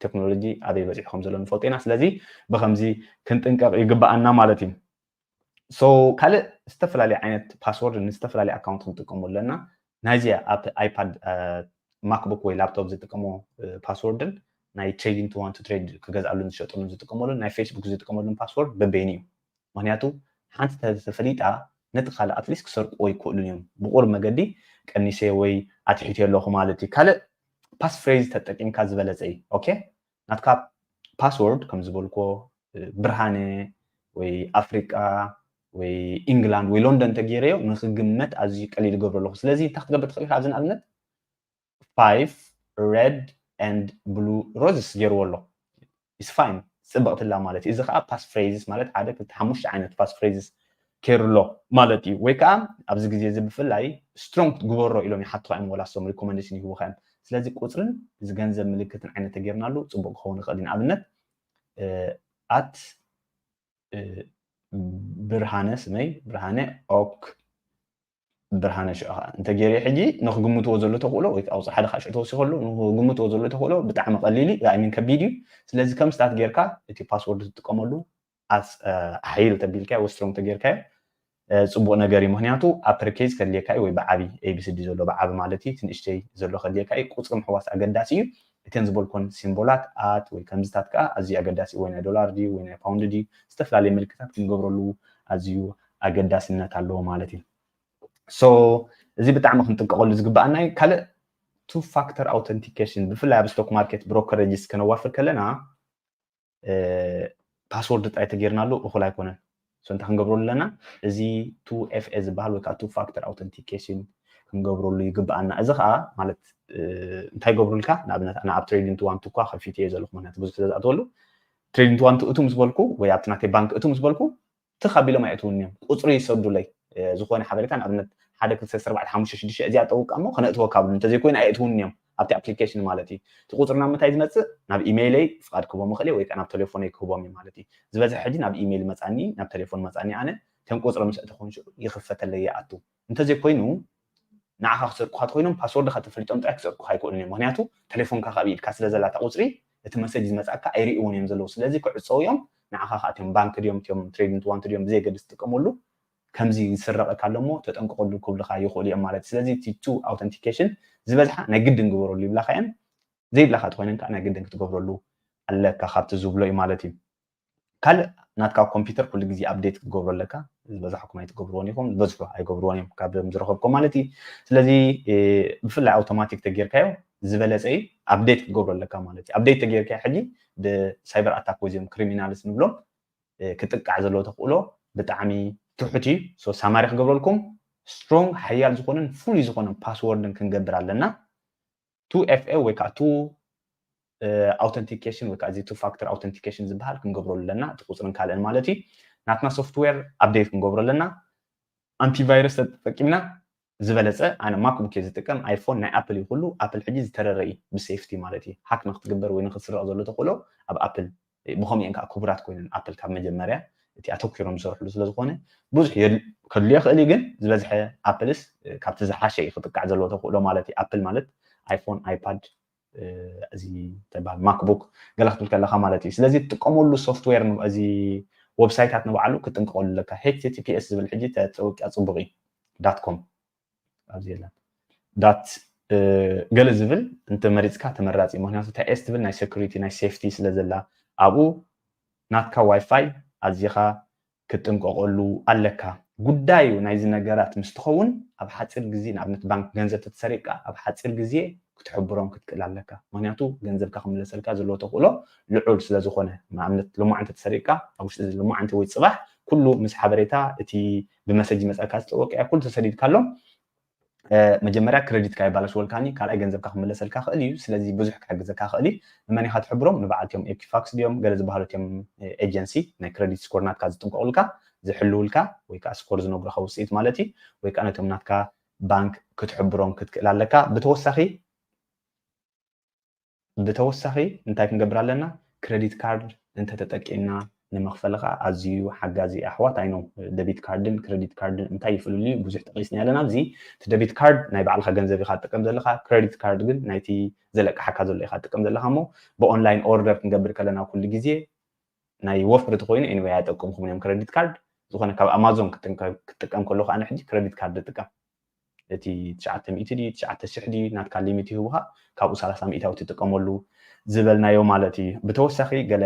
ቴክኖሎጂ ኣበይ በፂሑ ከም ዘሎ ንፈልጦ ኢና ስለዚ ብከምዚ ክንጥንቀቕ ይግበኣና ማለት እዩ ካልእ ዝተፈላለዩ ዓይነት ፓስወርድ ንዝተፈላለዩ ኣካውንት ክንጥቀሙ ኣለና ናይዚ ኣብ ኣይፓድ ማክቡክ ወይ ላፕቶፕ ዝጥቀሞ ፓስወርድን ናይ trading to one to trade ክገዝኣሉን ዝሸጠሉን ዝጥቀመሉን ናይ ፌስቡክ ዝጥቀመሉን ፓስወርድ በበይኑ እዩ ምክንያቱ ሓንቲ ተፈሊጣ ነቲ ካልእ ኣትሊስት ክሰርቅዎ ይክእሉን እዮም ብቁር መገዲ ቀኒሰ ወይ ኣትሒት ኣለኹ ማለት እዩ ካልእ ፓስፍሬዝ ተጠቂምካ ዝበለፀ እዩ okay ናትካ ፓስወርድ ከም ዝበልኮ ብርሃነ ወይ ኣፍሪቃ ወይ ኢንግላንድ ወይ ሎንደን ተገይረዮ ንክግመት ኣዝዩ ቀሊል ይገብሮ ኣለኹ። ስለዚ እንታይ ክትገብር ትኽእል ኢኻ? ኣብዚ ንኣብነት five red and blue roses ገይርዎ ኣሎ። It's fine፣ ፅብቕትላ ማለት እዩ። እዚ ከዓ ፓስ ፍሬዝስ ማለት ሓደ ክልተ ሓሙሽተ ዓይነት ፓስ ፍሬዝስ ከይሩ ኣሎ ማለት እዩ። ወይ ከዓ ኣብዚ ግዜ እዚ ብፍላይ ስትሮንግ ክትግበሮ ኢሎም ይሓትኻ እዮም፣ ወላ ስቶም ሪኮመንዴሽን ይህቡኻ እዮም። ስለዚ ቁፅርን እዚ ገንዘብ ምልክትን ዓይነት ተገይርናሉ ፅቡቅ ክኸውን ይኽእል እዩ። ንኣብነት ኣት ብርሃነ፣ ስመይ ብርሃነ ኦክ ብርሃነ ሽዑ ከዓ እንተገይረ ሕጂ ንክግምትዎ ዘሎ ተኽእሎ ወይ ከዓ ሓደ ከዓ ሽዑ ተወሲኸሉ ንክግምትዎ ዘሎ ተኽእሎ ብጣዕሚ ቀሊል እዩ። ሚን ከቢድ እዩ። ስለዚ ከም ስታት ጌርካ እቲ ፓስወርድ ትጥቀመሉ ኣስ ሓይል ተቢልካዮ ወይ ስትሮንግ ተጌርካዮ ጽቡቕ ነገር እዩ። ምክንያቱ ኣፐር ኬዝ ከድልየካ እዩ ወይ ብዓቢ ኤቢሲዲ ዘሎ ብዓቢ ማለት እዩ። እቲ ንእሽተይ ዘሎ ከድልየካ እዩ። ቁፅሪ ምሕዋስ ኣገዳሲ እዩ። እተን ዝበልኮን ሲምቦላት ኣት ወይ ከምዚታት ከዓ ኣዝዩ ኣገዳሲ ወይ ናይ ዶላር ድዩ ወይ ናይ ፓውንድ ድዩ ዝተፈላለየ ምልክታት ክንገብረሉ ኣዝዩ ኣገዳስነት ኣለዎ ማለት እዩ። ሶ እዚ ብጣዕሚ ክንጥንቀቐሉ ዝግባኣና እዩ። ካልእ ቱ ፋክተር ኣውተንቲኬሽን ብፍላይ ኣብ ስቶክ ማርኬት ብሮከሬጅስ ከነዋፍር ከለና ፓስወርድ ጥራይ ተገይርናሉ እኹል ኣይኮነን። ሶ እንታይ ክንገብረሉ ኣለና? እዚ ቱ ኤፍ ኤ ዝበሃል ወይ ከዓ ቱ ፋክተር ኣውተንቲኬሽን ክንገብረሉ ይግባኣና። እዚ ከዓ ማለት እንታይ ገብሩልካ? ንኣብነት ኣነ ኣብ ትሬዲንግ ቱ ዋን ቱ እኳ ከፊት እየ ዘለኹ፣ ምክንያቱ ብዙሕ ስለ ዝኣተወሉ ትሬዲንግ ቱ ዋን ቱ እቱ ምስ በልኩ ወይ ኣብቲ ናተይ ባንክ እቱ ምስ በልኩ ትኽ ኣቢሎም ኣየእትውኒ እዮም። ቁፅሪ ይሰዱለይ ዝኾነ ሓበሬታ ንኣብነት ሓደ ክልተ ሰለስተ ኣርባዕተ ሓሙሽተ ሽዱሽተ እዚኣ ጠውቃ እሞ ከነእትወካ ብሉ እንተዘይኮይኑ ኣየእትውኒ እዮም ኣብቲ ኣፕሊኬሽን ማለት እዩ። እቲ ቁፅሪ ናብ ምንታይ ዝመፅእ ናብ ኢሜይለይ ፍቓድ ክህቦም ይኽእል ወይ ናብ ቴሌፎነይ ክህቦም እዩ ማለት እዩ። ዝበዝሐ ሕጂ ናብ ኢሜይል መፃኒ ናብ ቴሌፎን መፃኒ ኣነ እተን ቁፅሪ ምስ ኣእተኹን ሽዑ ይኽፈተለይ ይኣቱ። እንተዘይኮይኑ ንዓኻ ክሰርቁኻ ተኮይኖም ፓስወርድካ ተፈሊጦም ጥራይ ክሰርቁኻ ኣይክእሉን እዮም። ምክንያቱ ቴሌፎንካ ካብ ኢድካ ስለ ዘላ እታ ቁፅሪ እቲ መሰጅ ዝመፅኣካ ኣይርእይዎን እዮም ዘለዉ። ስለዚ ክዕፀው እዮም። ንዓኻ ከዓ እቲኦም ባንክ ድዮም እቲኦም ትሬዲንግ ቱ ዋን ቱ ድዮም ብዘየገድስ ትጥቀመሉ ከምዚ ዝስረቐካ ኣሎ እሞ ተጠንቀቐሉ ክብልኻ ይኽእሉ እዮም ማለት እዩ። ስለዚ እቲ ቱ ኣውተንቲኬሽን ዝበዝሓ ናይ ግድን ግበረሉ ይብላኻ እየን። ዘይብላኻ ተኮይነን ከዓ ናይ ግድን ክትገብረሉ ኣለካ ካብቲ ዝብሎ እዩ ማለት እዩ። ካልእ ናትካ ኮምፒውተር ኩሉ ግዜ ኣፕዴት ክትገብሮ ኣለካ። ዝበዛሕኩም ኣይትገብርዎን ኢኹም፣ ዝበዝሑ ኣይገብርዎን እዮም ካብም ዝረኸብኩም ማለት እዩ። ስለዚ ብፍላይ ኣውቶማቲክ ተጌርካዮ ዝበለፀ እዩ። ኣፕዴት ክትገብሮ ኣለካ ማለት እዩ። ኣፕዴት ተጌርካዮ ሕጂ ብሳይበር ኣታክ ወይ ዚም ክሪሚናልስ ንብሎም ክጥቃዕ ዘለዎ ተኽእሎ ብጣዕሚ ትሑት እዩ። ሶ ሳማሪ ክገብረልኩም ስትሮንግ ሓያል ዝኾነን ፍሉይ ዝኾነ ፓስወርድን ክንገብር ኣለና። ቱ ኤፍ ኤ ወይ ከዓ ቱ ኣውተንቲኬሽን ወይ ከዓ እዚ ቱ ፋክተር ኣውተንቲኬሽን ዝበሃል ክንገብረሉ ኣለና። እቲ ቁፅርን ካልእን ማለት እዩ። ናትና ሶፍትዌር ኣፕዴት ክንገብሮ ኣለና። ኣንቲቫይረስ ተጠቂምና ዝበለፀ ኣነ ማክቡክ እየ ዝጥቀም፣ ኣይፎን ናይ ኣፕል እዩ ኩሉ። ኣፕል ሕጂ ዝተረረ እዩ ብሴፍቲ ማለት እዩ። ሃክ ንክትግበር ወይ ንክትስረቕ ዘሎ ተኽእሎ ኣብ ኣፕል ብኸምኡ እየን ከዓ ክቡራት ኮይነን ኣፕል ካብ መጀመርያ እቲ ኣተኪሮም ዝሰርሕሉ ስለዝኾነ ብዙሕ ከድልዮ ይኽእል እዩ፣ ግን ዝበዝሐ ኣፕልስ ካብቲ ዝሓሸ እዩ ክጥቃዕ ዘለዎ ተኽእሎ ማለት እዩ። ኣፕል ማለት ኣይፎን፣ ኣይፓድ፣ እዚ ተበሃል ማክቡክ ገለ ክትብል ከለካ ማለት እዩ። ስለዚ ትጥቀመሉ ሶፍትዌር እዚ ዌብሳይታት ንባዕሉ ክትጥንቀቀሉ ኣለካ። ኤች ቲ ቲ ፒ ኤስ ዝብል ሕጂ ተፀውቅያ ፅቡቅ እዩ። ዳት ኮም ኣብዚ የለን ዳት ገለ ዝብል እንተመሪፅካ ተመራፂ እዩ። ምክንያቱ እታ ኤስ ትብል ናይ ሴኩሪቲ ናይ ሴፍቲ ስለ ዘላ ኣብኡ ናትካ ዋይፋይ ኣዚኻ ክትጥንቀቀሉ ኣለካ። ጉዳዩ ናይዚ ነገራት ምስ ትኸውን ኣብ ሓፂር ግዜ ንኣብነት ባንክ ገንዘብ ተተሰሪቅካ ኣብ ሓፂር ግዜ ክትሕብሮም ክትክእል ኣለካ። ምክንያቱ ገንዘብካ ክምለሰልካ ዘለዎ ተኽእሎ ልዑል ስለ ዝኾነ ንኣብነት ልሙዓንቲ ተሰሪቅካ ኣብ ውሽጢ እዚ ልሙዓንቲ ወይ ፅባሕ ኩሉ ምስ ሓበሬታ እቲ ብመሰጅ መፀካ ዝጠወቀያ ኩሉ ተሰዲድካሎም መጀመርያ ክረዲትካ የባላሽወልካኒ ካልኣይ ገንዘብካ ክምለሰልካ ክእል እዩ። ስለዚ ብዙሕ ክሕግዘካ ክእል እዩ። ንመን ኢካ ትሕብሮም ንበዓልቲኦም ኤኪፋክስ ድዮም ገለ ዝበሃሉ እቲኦም ኤጀንሲ ናይ ክረዲት ስኮር ናትካ ዝጥንቀቁልካ ዝሕልውልካ ወይ ከዓ ስኮር ዝነግሩካ ውፅኢት ማለት እዩ። ወይ ከዓ ነቶም ናትካ ባንክ ክትሕብሮም ክትክእል ኣለካ። ብተወሳኺ ብተወሳኺ እንታይ ክንገብር ኣለና? ክረዲት ካርድ እንተተጠቂምና ንመኽፈልኻ ኣዝዩ ሓጋዚ ኣሕዋት ኣይኖ ደቢት ካርድን ክረዲት ካርድን እንታይ ይፍልልዩ ብዙሕ ጠቂስና ኣለና ኣብዚ እቲ ደቢት ካርድ ናይ ባዕልኻ ገንዘብ ኢኻ ትጥቀም ዘለኻ ክረዲት ካርድ ግን ናይቲ ዘለቅሓካ ዘሎ ኢኻ ትጥቀም ዘለኻ እሞ ብኦንላይን ኦርደር ክንገብር ከለና ኩሉ ግዜ ናይ ወፍሪ ተኮይኑ ኤኒወይ ኣይጠቅምኩም እዮም ክረዲት ካርድ ዝኾነ ካብ ኣማዞን ክትጥቀም ከለኹ ኣነ ሕጂ ክረዲት ካርድ ይጥቀም እቲ ትሽዓተ ሚእቲ ድዩ ትሽዓተ ሽሕ ድዩ ናትካ ሊሚት ይህቡካ ካብኡ ሰላሳ ሚእታዊ ትጥቀመሉ ዝበልናዮ ማለት እዩ። ብተወሳኺ ገለ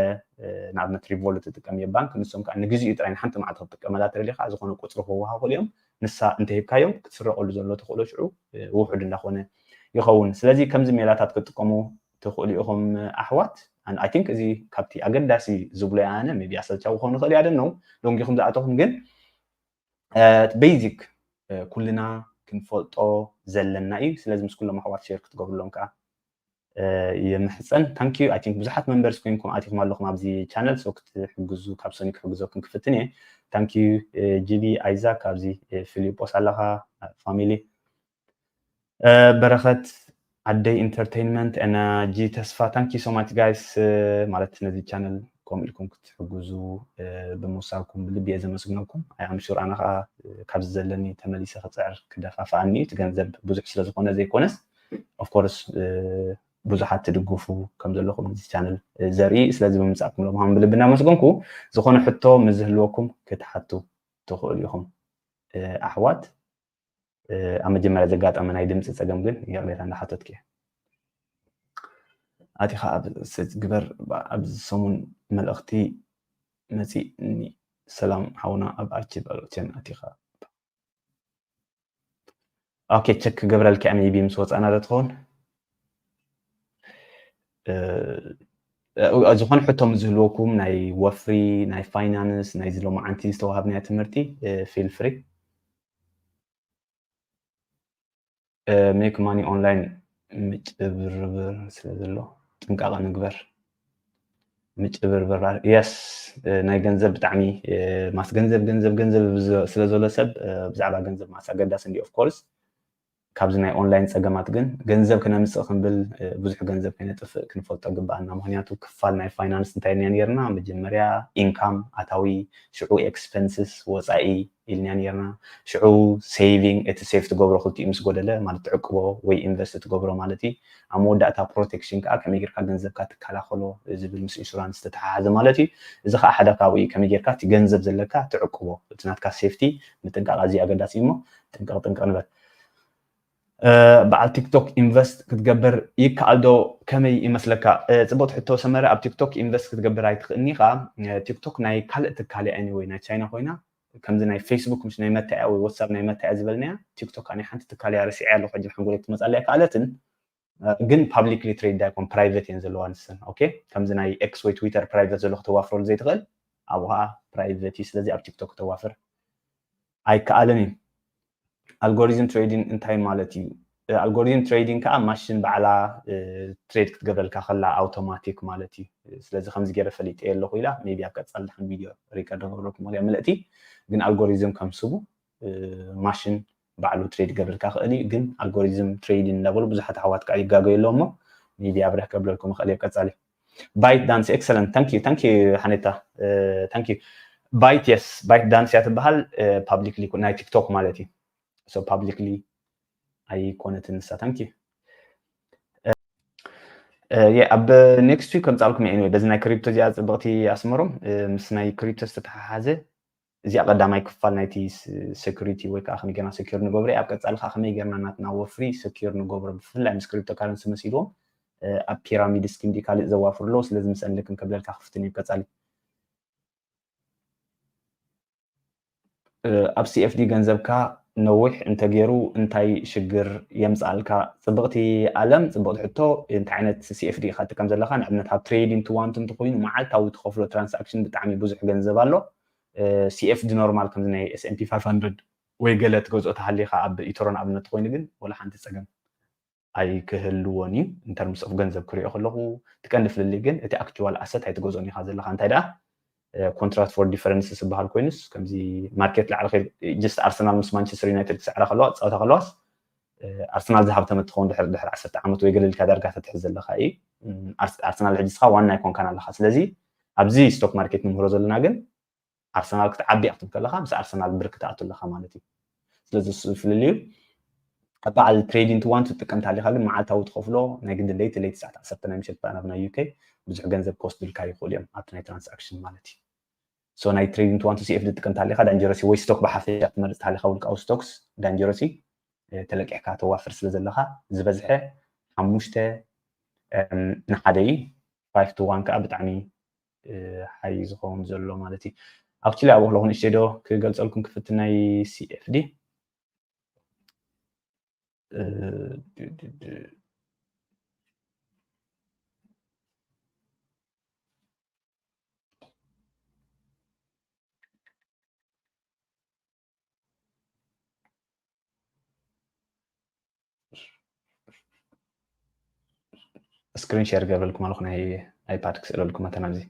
ንኣብነት ሪቮሉት ትጥቀም እየ ባንክ ንሶም ከዓ ንግዚኡ ጥራይ ንሓንቲ መዓልቲ ክትጥቀመላ ተደሊካ ዝኾነ ቁፅሪ ክህቡካ ክእሉ እዮም። ንሳ እንተሂብካዮም ክትስረቀሉ ዘሎ ተኽእሎ ሽዑ ውሑድ እንዳኾነ ይኸውን። ስለዚ ከምዚ ሜላታት ክትጥቀሙ ትኽእሉ ኢኹም ኣሕዋት። I think እዚ ካብቲ ኣገዳሲ ዝብሎ ኣነ maybe ኣሰልቻዊ ክኸውን ይኽእል እያ ደነው ዶንጊኹም ዝኣተኹም ግን basic ኩልና ክንፈልጦ ዘለና እዩ። ስለዚ ምስ ኩሎም ኣሕዋት share ክትገብርሎም ከዓ ይምሕፀን። Thank you። I think ብዙሓት members ኮይንኩም ኣቲኹም ኣለኹም ኣብዚ channel so ክትሕግዙ ካብ sony ክሕግዘኩም ክፍትን እየ። Thank you። GB Isaac ኣብዚ ፊሊጶስ ኣለኻ family በረኸት ዓደይ entertainment እና ጂ ተስፋ thank you so much guys። ማለት ነዚ channel ከምኡ ኢልኩም ክትሕግዙ ብምውሳድኩም ብልቢ እየ ዘመስግነኩም። I am sure ኣነ ከዓ ካብዚ ዘለኒ ተመሊሰ ክፅዕር ክደፋፍኣኒ እዩ። እቲ ገንዘብ ብዙሕ ስለዝኾነ ዘይኮነስ of course ብዙሓት ትድግፉ ከም ዘለኹም እዚ channel ዘርኢ ስለዚ ብምምፃእኩም ሎም ብልቢ እናመስገንኩ ዝኾነ ሕቶ ምስ ዝህልወኩም ክትሓቱ ትኽእሉ ኢኹም ኣሕዋት። ኣብ መጀመርያ ዘጋጠመ ናይ ድምፂ ፀገም ግን ይቕሬታ እንዳሓተትኩ እየ። ኣቲኻ ኣብ ግበር ኣብዚ ሰሙን መልእኽቲ መፂእኒ ሰላም ሓውና ኣብ ኣርቺ በሎቸን ኣቲኻ okay check ክገብረልካ maybe ምስ ወፃእና ዶ ትኸውን ዝኾነ ሕቶ ዝህልወኩም ናይ ወፍሪ ናይ finance ናይ ዝሎማዓንቲ ዝተዋሃብናዮ ትምህርቲ feel free make money online ምጭብርብር ስለ ዘሎ ጥንቃቐ ንግበር። ምጭብርብር yes ናይ ገንዘብ ብጣዕሚ ማስ ገንዘብ ገንዘብ ገንዘብ ስለ ዘሎ ሰብ ብዛዕባ ገንዘብ ማስ ኣገዳሲ እንዲ of course ካብዚ ናይ online ፀገማት ግን ገንዘብ ክነምፅእ ክንብል ብዙሕ ገንዘብ ከይነጥፍእ ክንፈልጦ ግባኣና። ምክንያቱ ክፋል ናይ finance እንታይ ኢልና ነርና መጀመርያ income ኣታዊ ሽዑ expenses ወፃኢ ኢልና ነርና። ሽዑ saving እቲ save ትገብሮ ክልቲኡ ምስ ጎደለ ማለት ትዕቅቦ ወይ invest ትገብሮ ማለት እዩ። ኣብ መወዳእታ protection ከዓ ከመይ ጌርካ ገንዘብካ ትከላኸሎ ዝብል ምስ insurance ዝተተሓሓዘ ማለት እዩ። እዚ ከዓ ሓደ ካብኡ እዩ። ከመይ ጌርካ እቲ ገንዘብ ዘለካ ትዕቅቦ እቲ ናትካ safety ምጥንቃቕ ኣዝዩ ኣገዳሲ እዩ እሞ ጥንቅቕ ጥንቅቕ ንበል። በዓል TikTok invest ክትገብር ይከኣል ዶ? ከመይ ይመስለካ? ፅቡቅ ሕቶ ሰመረ። ኣብ TikTok invest ክትገብር ኣይትኽእልኒ ኢኻ። TikTok ናይ ካልእ ትካል እያ anyway ናይ ቻይና ኮይና ከምዚ ናይ Facebook ምስ ናይ መታያ ወይ WhatsApp ናይ መታያ ዝበልናያ TikTok ናይ ሓንቲ ትካል እያ ረሲዐ ኣለኹ ሕጂ ሓንጎለይ ክትመፃለይ ኣይከኣለትን። ግን publicly trade ኣይኮን private እየን ዘለዋ ንሰን okay ከምዚ ናይ X ወይ Twitter private ዘሎ ክተዋፍረሉ ዘይትኽእል ኣብኡ ከዓ private እዩ። ስለዚ ኣብ TikTok ክተዋፍር ኣይከኣልን እዩ። Algorithm trading እንታይ ማለት እዩ? Algorithm trading ከዓ ማሽን ባዕላ trade ክትገብረልካ ከላ automatic ማለት እዩ። ስለዚ ከምዚ ገይረ ፈሊጠ ኣለኹ ኢላ maybe ኣብ ቀፃሊ ድሓን video record ክገብረልኩም እያ ምልእቲ። ግን algorithm ከም ስሙ ማሽን ባዕሉ trade ክገብረልካ ክእል እዩ። ግን algorithm trading እንዳበሉ ብዙሓት ኣሕዋት ከዓ ይጋገዩ ኣለዉ እሞ maybe ኣብረህ ከብለልኩም ይኽእል እየ ቀፃሊ። ByteDance excellent thank you thank you ሓኔታ thank you ByteDance እያ ትበሃል publicly ናይ TikTok ማለት እዩ። So publicly ኣይኮነትን ንሳ thank you። ኣብ next week ከምፃልኩም እየ anyway በዚ ናይ crypto እዚኣ ፅብቕቲ ኣስመሮም ምስ ናይ crypto ዝተተሓሓዘ እዚኣ ቀዳማይ ክፋል ናይቲ security ወይ ከዓ ከመይ ጌርና secure ንገብሮ ኣብ ቀፃሊ ከዓ ከመይ ጌርና ናትና ወፍሪ secure ንገብሮ ብፍላይ ምስ cryptocurrency መሲልዎም ኣብ pyramid scheme ዲ ካልእ ዘዋፍሩ ኣለዉ ስለዚ ምስአን ልክም ከብለልካ ክፍትን እዩ ቀፃሊ ኣብ CFD ገንዘብካ ነዊሕ እንተገይሩ እንታይ ሽግር የምፅኣልካ? ፅብቕቲ ኣለም ፅብቕቲ ሕቶ። እንታይ ዓይነት CFD ኢኻ ትጥቀም ዘለካ? ንኣብነት ኣብ trading to want እንተኮይኑ መዓልታዊ ትኸፍሎ transaction ብጣዕሚ ብዙሕ ገንዘብ ኣሎ። CFD normal ከምዚ ናይ S&P five hundred ወይ ገለ ትገዝኦ ተሃሊኻ ኣብ ኢቶሮ ንኣብነት ኮይኑ ግን ወላ ሓንቲ ፀገም ኣይክህልዎን እዩ። In terms of ገንዘብ ክሪኦ ከለኹ እቲ ቀንዲ ፍልልይ ግን እቲ actual asset ኣይትገዝኦን ኢኻ ዘለኻ። እንታይ ደኣ contract for difference ዝበሃል ኮይኑስ ከምዚ market ላዕሊ just ኣርሰናል ምስ ማንቸስተር ዩናይትድ ክስዕራ ከለዋ ክፃወታ ከለዋስ ኣርሰናል ዝሃብተመት ትኸውን ድሕሪ ድሕሪ ዓሰርተ ዓመት ወይ ገለ ኢልካ ዳርጋ ተትሕዝ ዘለካ እዩ። ኣርሰናል ሕጂ ስኻ ዋና ኣይኮንካን ኣለኻ። ስለዚ ኣብዚ stock market ንምህሮ ዘለና ግን ኣርሰናል ክትዓቢ እያ ክትብል ከለካ ምስ ኣርሰናል ብርክ ትኣቱ ኣለካ ማለት እዩ። ስለዚ እሱ ፍልልዩ ኣብ በዓል trading to want ትጥቀም ታሊካ ግን መዓልታዊ ትኸፍሎ ናይ ግድን ለይቲ ለይቲ ሰዓት ዓሰርተ ናይ ምሸት በኣና ብናይ UK ብዙሕ ገንዘብ ክወስዱልካ ይኽእሉ እዮም ኣብቲ ናይ transaction ማለት እዩ። So ናይ trading to want CFD ትጥቀም ታሊካ dangerous ወይ stock ብሓፈሻ ትመርፅ ታሊካ ውልቃዊ stocks dangerous ተለቂሕካ ተዋፍር ስለ ዘለካ ዝበዝሐ ሓሙሽተ ንሓደ እዩ። Five to one ከዓ ብጣዕሚ ሓይ ዝኸውን ዘሎ ማለት እዩ። Actually ኣብኡ ከለኹ ንእሽተይ ዶ ክገልፀልኩም ክፍትን ናይ CFD። screen share ገበልኩም ኣለኹ ናይ iPad ክስእለልኩም መተን ኣብዚ።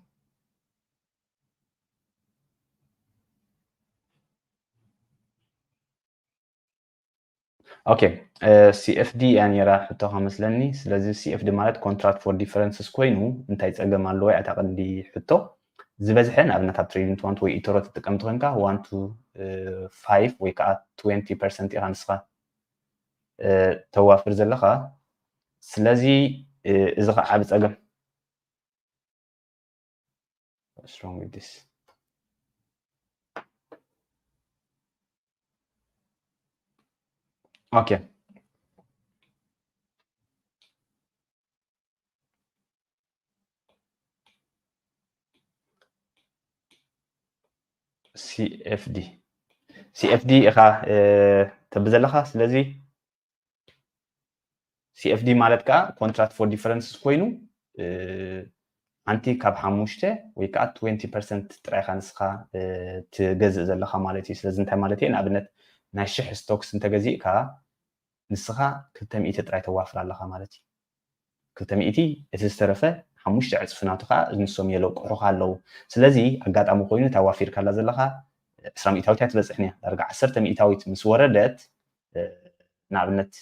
ኦኬ፣ CFD እያ ነይራ ሕቶኻ መስለኒ። ስለዚ CFD ማለት contract for differences ኮይኑ እንታይ ጸገም ኣለዎ? እያ እታ ቀንዲ ሕቶ። ዝበዝሐ ንኣብነት ኣብ trading to one ወይ ኢቶሮ ትጥቀም ተኾንካ one to five ወይ ከዓ twenty percent ኢኻ ንስኻ ተዋፍር ዘለኻ። ስለዚ እዚ ከዓ ዓቢ ጸገም። What's wrong with this? Okay. CFD CFD ኢኻ ተብ ዘለኻ። ስለዚ CFD ማለት ከዓ contract for differences ኮይኑ ሓንቲ ካብ ሓሙሽተ ወይ ከዓ twenty percent ጥራይ ኢኻ ንስኻ ትገዝእ ዘለኻ ማለት እዩ። ስለዚ እንታይ ማለት እዩ? ንኣብነት ናይ ሽሕ stocks እንተገዚእካ ንስኻ ክልተ ሚእቲ ጥራይ ተዋፍር ኣለኻ ማለት እዩ። ክልተ ሚእቲ፣ እቲ ዝተረፈ ሓሙሽተ ዕፅፊ ናቱ ከዓ ንሶም የለቅሑኻ ኣለዉ። ስለዚ ኣጋጣሚ ኮይኑ እታ ዋፊርካላ ዘለኻ ዕስራ ሚእታዊት እያ ትበፅሕን እያ። ዳርጋ ዓሰርተ ሚእታዊት ምስ ወረደት ንኣብነት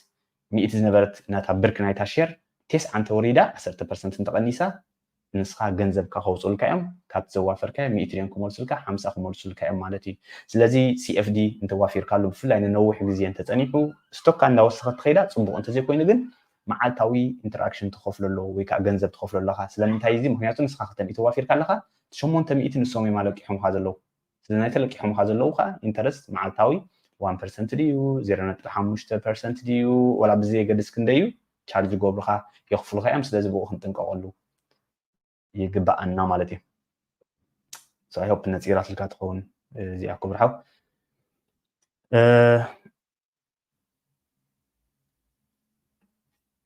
ሚእቲ ዝነበረት ናታ ብርክ ናይታ ሼር ቴስዓ እንተወሪዳ ዓሰርተ ፐርሰንት እንተቐኒሳ ንስኻ ገንዘብካ ከውፅኡልካ እዮም። ካብቲ ዘዋፈርካዮ ሚእቲ ድዮም ክመልሱልካ ሓምሳ ክመልሱልካ እዮም ማለት እዩ። ስለዚ CFD እንተዋፊርካሉ ብፍላይ ንነዊሕ ግዜ እንተፀኒሑ ስቶካ እንዳወሰኸት ትኸይዳ ፅቡቕ፣ እንተዘይኮይኑ ግን መዓልታዊ interaction ትኸፍሎ ኣለዎ ወይ ከዓ ገንዘብ ትኸፍሎ ኣለኻ። ስለምንታይ እዚ? ምክንያቱ ንስኻ ክልተ ሚእቲ ዋፊርካ ኣለኻ፣ ሸሞንተ ሚእቲ ንሶም እዮም ኣለቂሖምኻ ዘለዉ። ስለዚ ናይ ተለቂሖምኻ ዘለዉ ከዓ ኢንተረስት መዓልታዊ one percent ድዩ zero ነጥቢ ሓሙሽተ percent ድዩ ወላ ብዘየገድስ ክንደይ እዩ ቻርጅ ይገብሩኻ፣ የኽፍሉኻ እዮም። ስለዚ ብኡ ክንጥንቀቐሉ ይግባኣና ማለት እዩ። So I hope ነፂራትልካ ትኸውን እዚኣ ክቡር ሓው።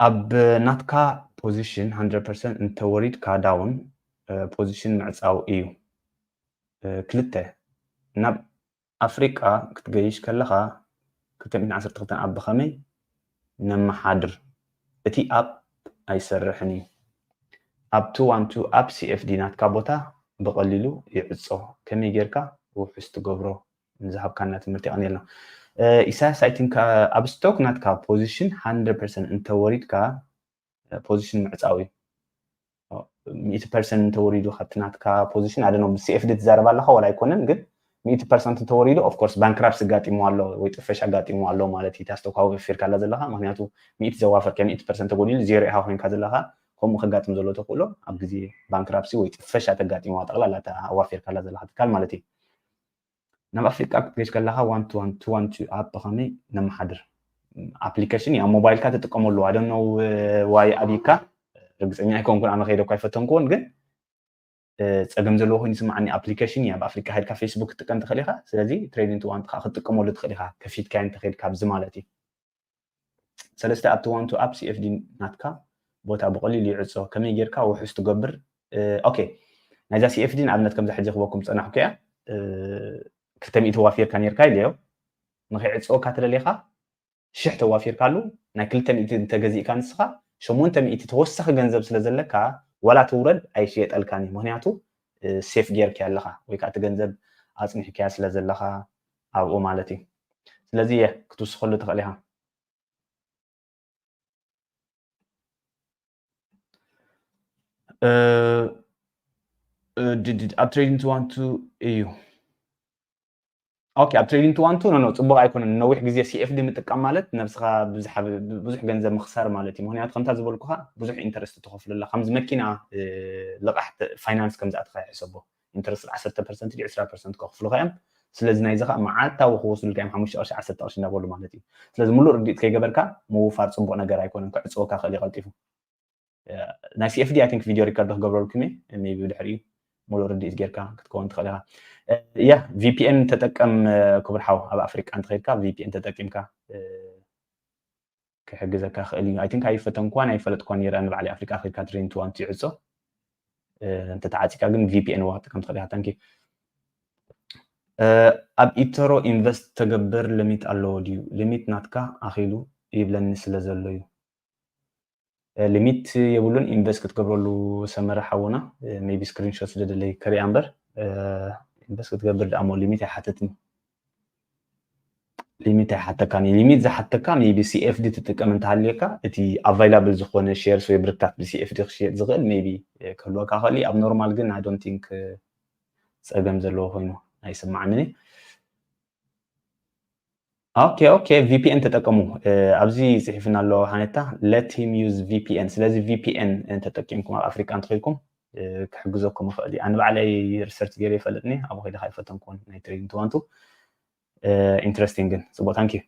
ኣብ ናትካ position hundred percent እንተወሪድካ down position ምዕፃው እዩ። ክልተ፣ ናብ ኣፍሪቃ ክትገይሽ ከለኻ ክልተ ሚእትን ዓሰርተ ክልተን ኣብ ብኸመይ ነመሓድር? እቲ ኣፕ ኣይሰርሕን እዩ። ኣብ two one two ኣፕ CFD ናትካ ቦታ ብቐሊሉ ይዕጾ። ከመይ ጌርካ ውሑስ ትገብሮ? ንዝሃብካና ትምህርቲ የቐንየልና። ኢሳያስ፣ I think ኣብ ስቶክ ናትካ position hundred percent እንተወሪድካ position ምዕጻው እዩ። ሚእቲ ፐርሰንት እንተወሪዱ ካብቲ ናትካ position ኣደኖ CFD ትዛረብ ኣለኻ ዋላ ኣይኮነን፣ ግን ሚእቲ ፐርሰንት እንተወሪዱ of course bankruptcy ኣጋጢሙ ኣሎ ወይ ጥፈሽ ኣጋጢሙ ኣሎ ማለት እዩ። ታስቶካዊ ፊርካ ኣላ ዘለኻ ምክንያቱ ሚእቲ ዘዋፈርካ ሚእቲ ፐርሰንት ተጎዲሉ ዜሮ ኢኻ ኮይንካ ዘለኻ። ከምኡ ከጋጥም ዘሎ ተኽእሎ ኣብ ግዜ bankruptcy ወይ ጥፈሻ ተጋጢምዋ ጠቕላላ እታ ኣዋፊርካ ኣላ ዘለኻ ትካል ማለት እዩ። ናብ ኣፍሪቃ ክትገሽ ከለኻ one to one to one to ኣፕ ብኸመይ ነመሓድር? ኣፕሊኬሽን ኣብ ሞባይልካ ትጥቀመሉ ኣደነው ዋይ ኣቢካ ርግፀኛ ኣይኮንኩን፣ ኣነ ከይደ እኳ ኣይፈተንኩዎን፣ ግን ፀገም ዘለዎ ኮይኑ ይስማዓኒ። ኣፕሊኬሽን እዩ። ኣብ ኣፍሪካ ከድካ ፌስቡክ ክትጥቀም ትኽእል ኢኻ። ስለዚ trading to one ከዓ ክትጥቀመሉ ትኽእል ኢኻ፣ ከፊትካዮ እንተኸድካ ኣብዚ ማለት እዩ። ሰለስተ ኣብቲ one to ኣፕ CFD ናትካ ቦታ ብቐሊሉ ይዕጾ። ከመይ ጌርካ ውሑስ ትገብር? ኦኬ፣ ናይዛ CFD ንኣብነት ከምዛ ሕጂ ክበኩም ዝጸናሕኩ እያ። ክልተ ሚእቲ ዋፊርካ ኔርካ ኢለዮ። ንኸይዕጽወካ ትደልኻ ሽሕ ተዋፊርካሉ ናይ ክልተ ሚእቲ እንተገዚእካ ንስኻ ሸሞንተ ሚእቲ ተወሳኺ ገንዘብ ስለ ዘለካ ዋላ ትውረድ ኣይሽየጠልካን እዩ። ምክንያቱ ሴፍ ጌርካያ ኣለኻ ወይ ከዓ እቲ ገንዘብ ኣጽኒሕካያ ስለ ዘለኻ ኣብኡ ማለት እዩ። ስለዚ ክትውስኸሉ ትኽእል ኢኻ። ኣብ trading to one to እዩ። ኦኬ፣ ኣብ trading to one to no no ጽቡቕ ኣይኮነን። ነዊሕ ግዜ CFD ምጥቃም ማለት ነብስኻ ብዙሕ ገንዘብ ምኽሳር ማለት እዩ። ምክንያቱ ከምታ ዝበልኩኻ ብዙሕ ኢንተረስት ትኸፍሉ ኣላ። ከምዚ መኪና ልቓሕ ፋይናንስ ከምዝኣትኻ ይሕሰቦ። ኢንተረስት ዓሰርተ ፐርሰንት ድዩ ዕስራ ፐርሰንት ከኽፍሉኻ እዮም። ስለዚ ናይዚ ከዓ መዓልታዊ ክወስዱልካ እዮም ሓሙሽተ ቅርሺ ዓሰርተ ቅርሺ እናበሉ ማለት እዩ። ስለዚ ሙሉእ ርድኢት ከይገበርካ ምውፋር ፅቡቅ ነገር ኣይኮነን፣ ክዕፅወካ ክእል እዩ ቀልጢፉ። ናይ CFD I think video record ክገብረልኩም እየ፣ maybe ብድሕሪኡ ሙሉእ ርድኢት ጌርካ ክትከውን ትኽእል ኢኻ። ያ VPN ተጠቀም ክቡር ሓው፣ ኣብ ኣፍሪቃ እንተኸድካ VPN ተጠቂምካ ክሕግዘካ ክእል እዩ። I think ኣይፈተንኳን ኣይፈለጥኳን ነይረ ንባዕለይ ኣፍሪቃ ከድካ trading to one to ይዕጾ። እንተተዓጺካ ግን VPN ዋ ክትጥቀም ትኽእል ኢኻ። Thank you። ኣብ ኢተሮ ኢንቨስት ተገብር ሊሚት ኣለዎ ድዩ? ሊሚት ናትካ ኣኺሉ ይብለኒ ስለ ዘሎ እዩ። ሊሚት የብሉን። ኢንቨስት ክትገብረሉ ሰመረ ሓውና፣ ሜቢ ስክሪንሾት ስደደለይ ከሪኣ እምበር፣ ኢንቨስት ክትገብር ደኣ እሞ ሊሚት ኣይሓተትን። ሊሚት ኣይሓተካን እዩ። ሊሚት ዝሓተካ ሜቢ ሲኤፍዲ ትጥቀም እንተሃልየካ፣ እቲ ኣቫይላብል ዝኾነ ሼርስ ወይ ብርክታት ብሲኤፍዲ ክሽየጥ ዝኽእል ሜቢ ክህልወካ ክእል እዩ። ኣብ ኖርማል ግን ኣይ ዶንት ቲንክ ጸገም ዘለዎ ኮይኑ ኣይስማዓንን እዩ። ኦኬ ኦኬ፣ ቪፒኤን ተጠቀሙ። ኣብዚ ጽሒፍና ኣሎ ሓነታ፣ let him use ቪፒኤን። ስለዚ ቪፒኤን እንተጠቂምኩም ኣብ ኣፍሪቃ እንተኾይንኩም ክሕግዘኩም ይኽእል እዩ። ኣነ ባዕለይ ሪሰርች ገይረ ይፈልጥኒ፣ ኣብኡ ከይደ ከይፈተንኩን ናይ ትሬዲንግ ትዋንቱ። ኢንትረስቲንግ ግን ጽቡቅ፣ ታንክ ዩ።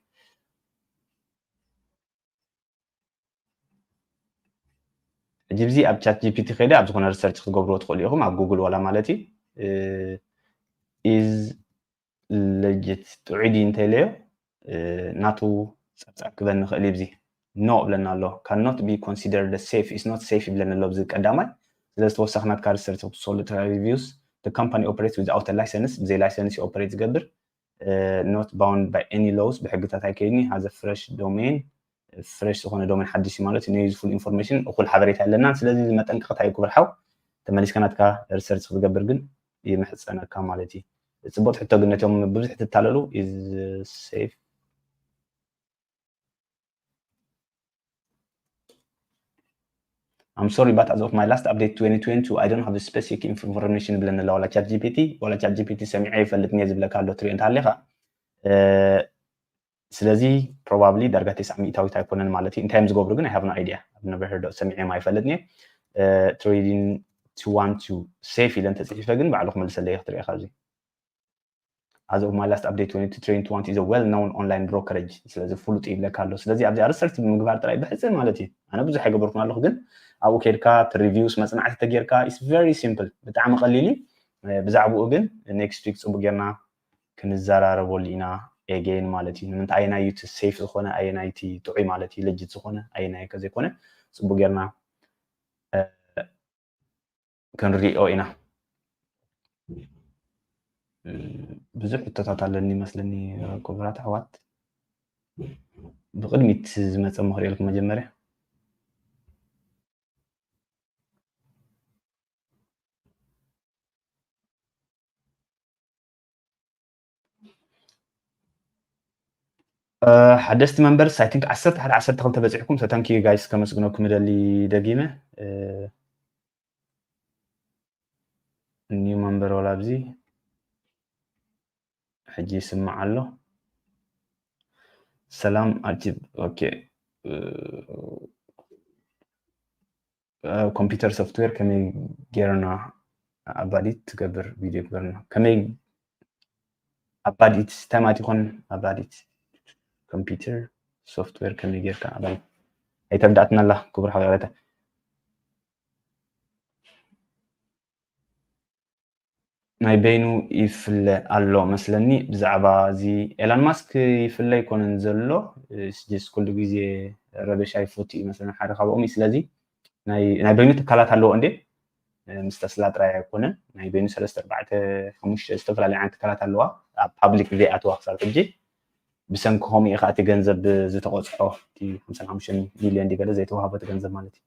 ሕጂ ብዚ ኣብ ቻት ጂፒቲ ከይደ ኣብ ዝኾነ ሪሰርች ክትገብርዎ ትኽእሉ ኢኹም፣ ኣብ ጉግል ዋላ ማለት እዩ። ኢዝ ለጅት ጥዑይ ድዩ እንተኢለዮ፣ ናቱ ጸብጻብ ክበኒ ይኽእል እዩ። ብዚ ኖ እብለና ኣሎ። ካን ኖት ቢ ኮንሲደርድ ሴፍ፣ ኢስ ኖት ሴፍ ይብለኒ ኣሎ ብዚ ቀዳማይ። ስለዚ ተወሳኺ ናትካ ሪሰርች፣ ሶሊታሪ ሪቪውስ፣ the company operates without a license፣ ብዘይ ላይሰንስ ኦፐሬት ዝገብር፣ not bound by any laws፣ ብሕግታት ኣይከይድኒ፣ has a fresh domain፣ ፍሬሽ ዝኾነ ዶሜን ሓድሽ እዩ ማለት እዩ። ናይ ዩዝፉል ኢንፎርሜሽን፣ እኹል ሓበሬታ የለናን። ስለዚ እዚ መጠንቀቕታ እዩ ክቡር ሓው። ተመሊስካ ናትካ ሪሰርች ክትገብር ግን ይምሕጸነካ ማለት እዩ። ጽቡቕ ሕቶ ግን ነቶም ብዙሕ ትታለሉ ኢዝ ሴፍ። I'm sorry, but as of my last update twenty twenty-two, I don't have specific information ብለኒ ኣላ ዋላ ቻት ጂፒቲ። ዋላ ቻት ጂፒቲ ሰሚዐ ይፈልጥን እየ ዝብለካ ኣሎ፣ ትሪኦ እንተሃሊኻ። ስለዚ ፕሮባብሊ ዳርጋ ተስዓ ሚእታዊት ኣይኮነን ማለት እዩ። እንታይ እዮም ዝገብሩ ግን I have no idea። I've never heard of፣ ሰሚዐዮም ኣይፈልጥን እየ። ትሬዲንግ ቱ ዋን ቱ ሴፍ ኢለ እንተፅሒፈ ግን ባዕሉ ክመልሰለይ ክትሪኦ ካብዚ። As of my last update twenty twenty-one is a well known online brokerage። ስለዚ ፍሉጥ ይብለካ ኣሎ። ስለዚ ኣብዚ ሪሰርች ብምግባር ጥራይ ብሕፅር ማለት እዩ። ኣነ ብዙሕ ኣይገበርኩን ኣለኹ፣ ግን ኣብኡ ከይድካ እቲ ሪቪውስ መፅናዕቲ ተጌርካ it's very simple፣ ብጣዕሚ ቀሊል እዩ። ብዛዕባኡ ግን ኔክስት ዊክ ፅቡቅ ጌርና ክንዘራረበሉ ኢና ኤጌን ማለት እዩ። ንምንታይ ኣየናይ እዩ እቲ ሴፍ ዝኾነ፣ ኣየናይ እቲ ጥዑይ ማለት እዩ፣ ለጅት ዝኾነ፣ ኣየናይ ከ ዘይኮነ ፅቡቅ ጌርና ክንሪኦ ኢና። ብዙሕ ሕቶታት ኣለኒ ይመስለኒ ክቡራት ኣሕዋት። ብቕድሚት ዝመፀ ምኽሪኦልኩም መጀመርያ። ሓደስቲ መንበርስ I think ዓሰርተ ሓደ ዓሰርተ ክልተ በፂሕኩም። So thank you guys፣ ከመስግነኩም እደሊ ደጊመ። ኒው መንበር ዋላ ኣብዚ ሕጂ ይስማዕ ኣሎ። ሰላም ኣርቲብ፣ ኦኬ። ኮምፒውተር ሶፍትዌር ከመይ ጌርና ኣባዲት ትገብር ቪድዮ ግበርና። ከመይ ኣባዲት፣ እንታይ ማለት ይኾን ኣባዲት? ኮምፒውተር ሶፍትዌር ከመይ ጌርካ ኣባዲት? ኣይተርዳእትና ኣላ ክቡር ሓወይ። ናይ በይኑ ይፍለ ኣሎ መስለኒ። ብዛዕባ እዚ ኤላን ማስክ ይፍለ ኣይኮነን ዘሎ። ስጅስ ኩሉ ግዜ ረበሻ ይፈቱ እዩ መስለኒ፣ ሓደ ካብኦም እዩ። ስለዚ ናይ በይኑ ትካላት ኣለዎ እንዴ? ምስ ተስላ ጥራይ ኣይኮነን። ናይ በይኑ ሰለስተ ኣርባዕተ ሓሙሽተ ዝተፈላለዩ ዓይነት ትካላት ኣለዋ፣ ኣብ ፓብሊክ ዘይኣተዋ ክሳብ ሕጂ። ብሰንኪ ከምኡ እዩ ከዓ እቲ ገንዘብ ዝተቆፅሖ፣ እቲ ሓምሳ ሓሙሽተ ሚልዮን ድገለ ዘይተዋህቦ እቲ ገንዘብ ማለት እዩ።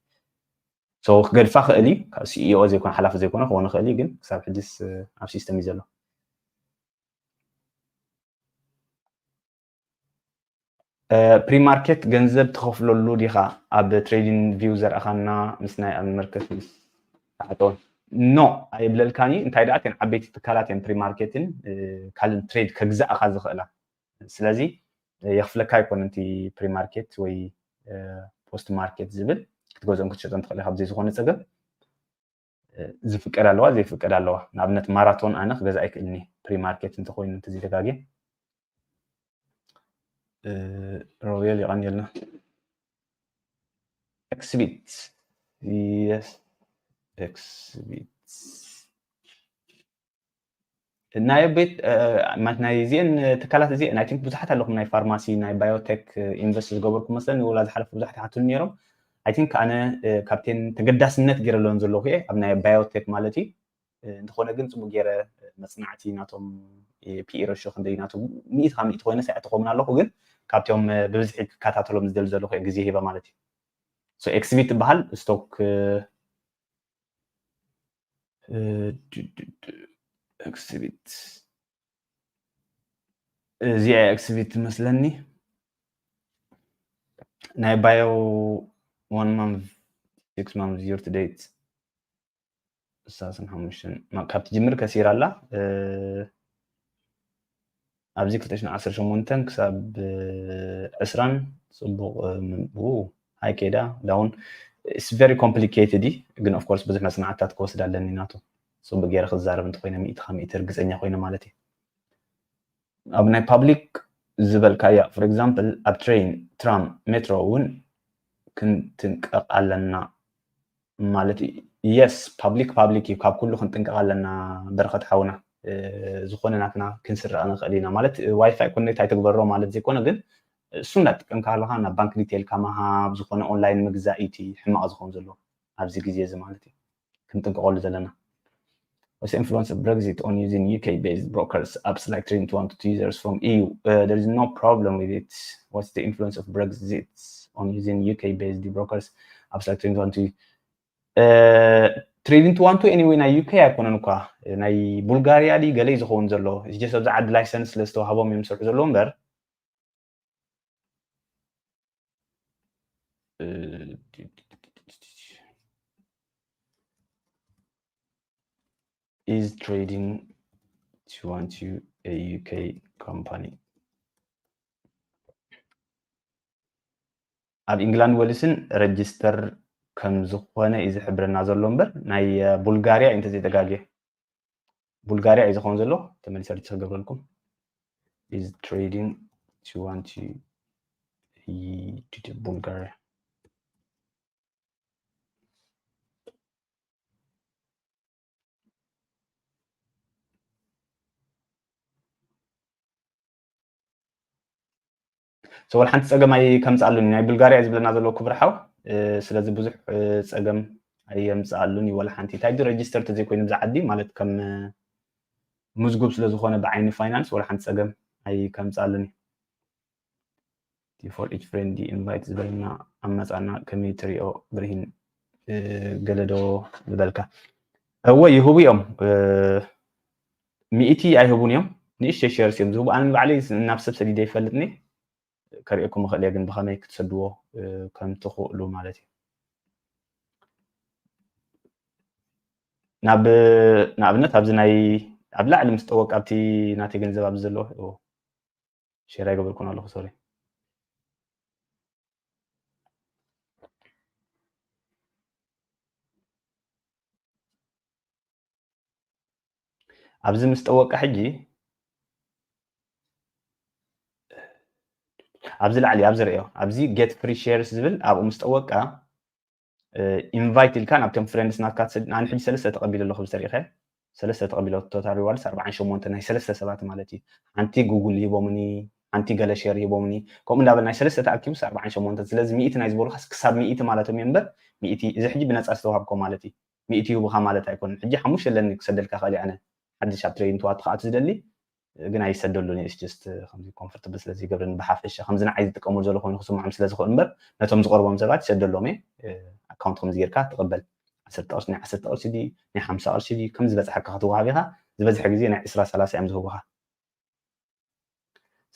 So ክገድፋ ክእል እዩ፣ ካብ ሲኢኦ ዘይኮነ ሓላፊ ዘይኮነ ክኾን ክእል እዩ፣ ግን ክሳብ ሕጅስ ኣብ ሲስተም እዩ ዘሎ። ፕሪማርኬት ገንዘብ ትኸፍለሉ ዲኻ? ኣብ ትሬዲንግ ቪው ዘርኣኻና ምስ ናይ ኣብ መርከት ምስ ተዓጠወን ኖ ኣይብለልካን እዩ። እንታይ ደኣ እተን ዓበይቲ ትካላት እየን ፕሪማርኬትን ካልእን ትሬድ ከግዛእኻ ዝኽእላ። ስለዚ የኽፍለካ ኣይኮነን እቲ ፕሪማርኬት ወይ ፖስት ማርኬት ዝብል፣ ክትገዝኦን ክትሸጦን ትኽእል ኢኻ ብዘይ ዝኾነ ጸገም። ዝፍቀድ ኣለዋ ዘይፍቀድ ኣለዋ። ንኣብነት ማራቶን ኣነ ክገዛ ኣይክእልኒ ፕሪማርኬት እንተኮይኑ እንተዘይተጋግየ። ሮቤል የቐንየልና። ኤክስቢት፣ የስ፣ ኤክስቢት ናይ ቤት ማለት ናይ እዚአን ትካላት እዚአን I think ብዙሓት ኣለኹም፣ ናይ ፋርማሲ፣ ናይ ባዮቴክ ኢንቨስት ዝገበርኩም መስለኒ፣ ወላ ዝሓለፉ ብዙሓት ይሓቱኒ ነይሮም። I think ኣነ ካብተን ተገዳስነት ገይረለን ዘለኹ እየ ኣብ ናይ ባዮቴክ ማለት እዩ። እንተኾነ ግን ጽቡቅ ገይረ መጽናዕቲ ናቶም ፒኢ ሬሾ ክንደይ ናቶም ሚእቲ ካብ ሚእቲ ኮይነ ኣይኣተኹዎምን ኣለኹ፣ ግን ካብቶም ብብዝሒ ክከታተሎም ዝደሊ ዘለኹ እየ ግዜ ሂበ ማለት እዩ። So ኤክስቢት ትበሃል ስቶክ። ኤክስቢት፣ እዚኣ ኤክስቢት ትመስለኒ። ናይ ባዮ one month, six months, year to date ሰላሳን ሓሙሽተን ካብ ትጅምር ከሲራ ኣላ። ኣብዚ ክልተ ሽሕን ዓሰርተ ሸሞንተን ክሳብ ዕስራን ጽቡቕ ሃይ ከይዳ ዳውን። It's very complicated እዩ፣ ግን of course ብዙሕ መጽናዕትታት ክወስድ ኣለኒ ናቱ። ጽቡቕ ገይረ ክዛረብ እንተኮይነ ሚእቲ ካብ ሚእቲ ርግጸኛ ኮይነ ማለት እዩ። ኣብ ናይ ፓብሊክ ዝበልካያ፣ for example ኣብ ትሬን፣ ትራም፣ ሜትሮ እውን ክንጥንቀቕ ኣለና ማለት እዩ። የስ፣ ፓብሊክ ፓብሊክ እዩ፣ ካብ ኩሉ ክንጥንቀቕ ኣለና። በረኸት ሓውና፣ ዝኾነ ናትና ክንስረቕ ንኽእል ኢና ማለት ዋይፋይ ኮኔክት ኣይትግበሮ ማለት ዘይኮነ፣ ግን እሱ እንዳጥቀምካ ኣለካ ናብ ባንክ ዲቴልካ ምሃብ፣ ዝኾነ ኦንላይን ምግዛእ እዩ እቲ ሕማቕ ዝኸውን ዘሎ ኣብዚ ግዜ እዚ ማለት እዩ። ክንጥንቀቐሉ ዘለና። What's the influence of Brexit on using U K based brokers apps like Trading two one two to users from E U? Uh, there is no problem with it. What's the influence of Brexit on using U K based brokers apps like Trading two one two? Uh, Trading two one two anyway ናይ ዩ ኬ ኣይኮነን እኳ፣ ናይ ቡልጋሪያ ድዩ ገለ እዩ ዝኸውን ዘሎ። It's just ኣብዚ ዓዲ ላይሰንስ ስለ ዝተዋህቦም እዮም ዝሰርሑ ዘለዉ እምበር፣ Is Trading two one two a U K company? ኣብ ኢንግላንድ ዌልስን ረጅስተር ከም ዝኾነ እዩ ዝሕብረና ዘሎ እምበር ናይ ቡልጋሪያ እዩ እንተዘይተጋግየ። ቡልጋሪያ እዩ ዝኸውን ዘሎ። ተመሊሰ ሪች ክገብረልኩም። Is Trading two one two ቡልጋሪያ? So ወላ ሓንቲ ጸገም ኣይከምጽኣሉን ናይ ቡልጋሪያ እዩ ዝብለና ዘሎ ክቡር ሓው። ስለዚ ብዙሕ ጸገም ኣየምጽኣሉን እዩ ወላ ሓንቲ። እንታይ ዱ ረጅስተር ተዘይኮይኑ ብዛ ዓዲ ማለት ከም ምዝጉብ ስለ ዝኾነ ብዓይኒ ፋይናንስ ወላ ሓንቲ ጸገም ኣይከምጽኣሉን እዩ። For each friend invite ዝበለና ኣብ መጻና ከመይ ትሪኦ ብርሂን? ገለ ዶ ዝበልካ? እወ ይህቡ እዮም። ሚእቲ ኣይህቡን እዮም፣ ንእሽተይ ሸርስ እዮም ዝህቡ። ኣነ ንባዕለይ ናብ ሰብ ሰዲደ ይፈልጥኒ፣ ከርእየኩም እኽእል እየ፣ ግን ብኸመይ ክትሰድዎ ከም ትኽእሉ ማለት እዩ። ናብ ንኣብነት ኣብዚ ናይ ኣብ ላዕሊ ምስ ጠወቅ ኣብቲ ናተይ ገንዘብ ኣብዚ ዘለዎ ሸር ኣይገበርኩን ኣለኹ፣ ሶሪ። ኣብዚ ምስ ጠወቃ ሕጂ ኣብዚ ላዕሊ ኣብዚ ርእዮ ኣብዚ get free shares ዝብል ኣብኡ ምስ ጠወቃ ኢንቫይት ኢልካ ናብቶም ፍሬንድስ ናትካ ትሰድ። ኣነ ሕጂ ሰለስተ ተቐቢለ ኣለኹ ብዝተሪእኸ ሰለስተ ተቐቢለ ቶታል ሪዋርድስ ኣርባዓን ሸሞንተ ናይ ሰለስተ ሰባት ማለት እዩ። ሓንቲ ጉግል ሂቦምኒ፣ ሓንቲ ገለ ሼር ሂቦምኒ፣ ከምኡ እንዳበል ናይ ሰለስተ ተኣኪቡስ ኣርባዓን ሸሞንተ። ስለዚ ሚእቲ ናይ ዝበሉኻስ ክሳብ ሚእቲ ማለቶም እዮም እምበር ሚእቲ እዚ ሕጂ ብነፃ ዝተዋሃብኮ ማለት እዩ። ሚእቲ ይህቡኻ ማለት ኣይኮነን። ሕጂ ሓሙሽተ ኣለኒ ክሰደልካ ኽእል ኣነ ሓድሽ ኣብ ትሬዲንግ ትዋት ክኣቱ ዝደሊ ግን ኣይሰደሉን። It's just ከምዚ ኮምፎርትብል ስለ ዘይገብረኒ ብሓፈሻ ከምዚ ንዓይ ዝጥቀመሉ ዘሎ ኮይኑ ክስምዖም ስለ ዝኽእል እምበር ነቶም ዝቐርቦም ሰባት ይሰደሎም እየ። ኣካውንት ከምዚ ጌርካ ትቕበል ዓሰርተ ቅርሺ ናይ ዓሰርተ ቅርሺ ድዩ ናይ ሓምሳ ቅርሺ ድዩ ከም ዝበፅሐካ ክትወሃብ ኢኻ። ዝበዝሐ ግዜ ናይ ዕስራ ሰላሳ እዮም ዝህቡኻ።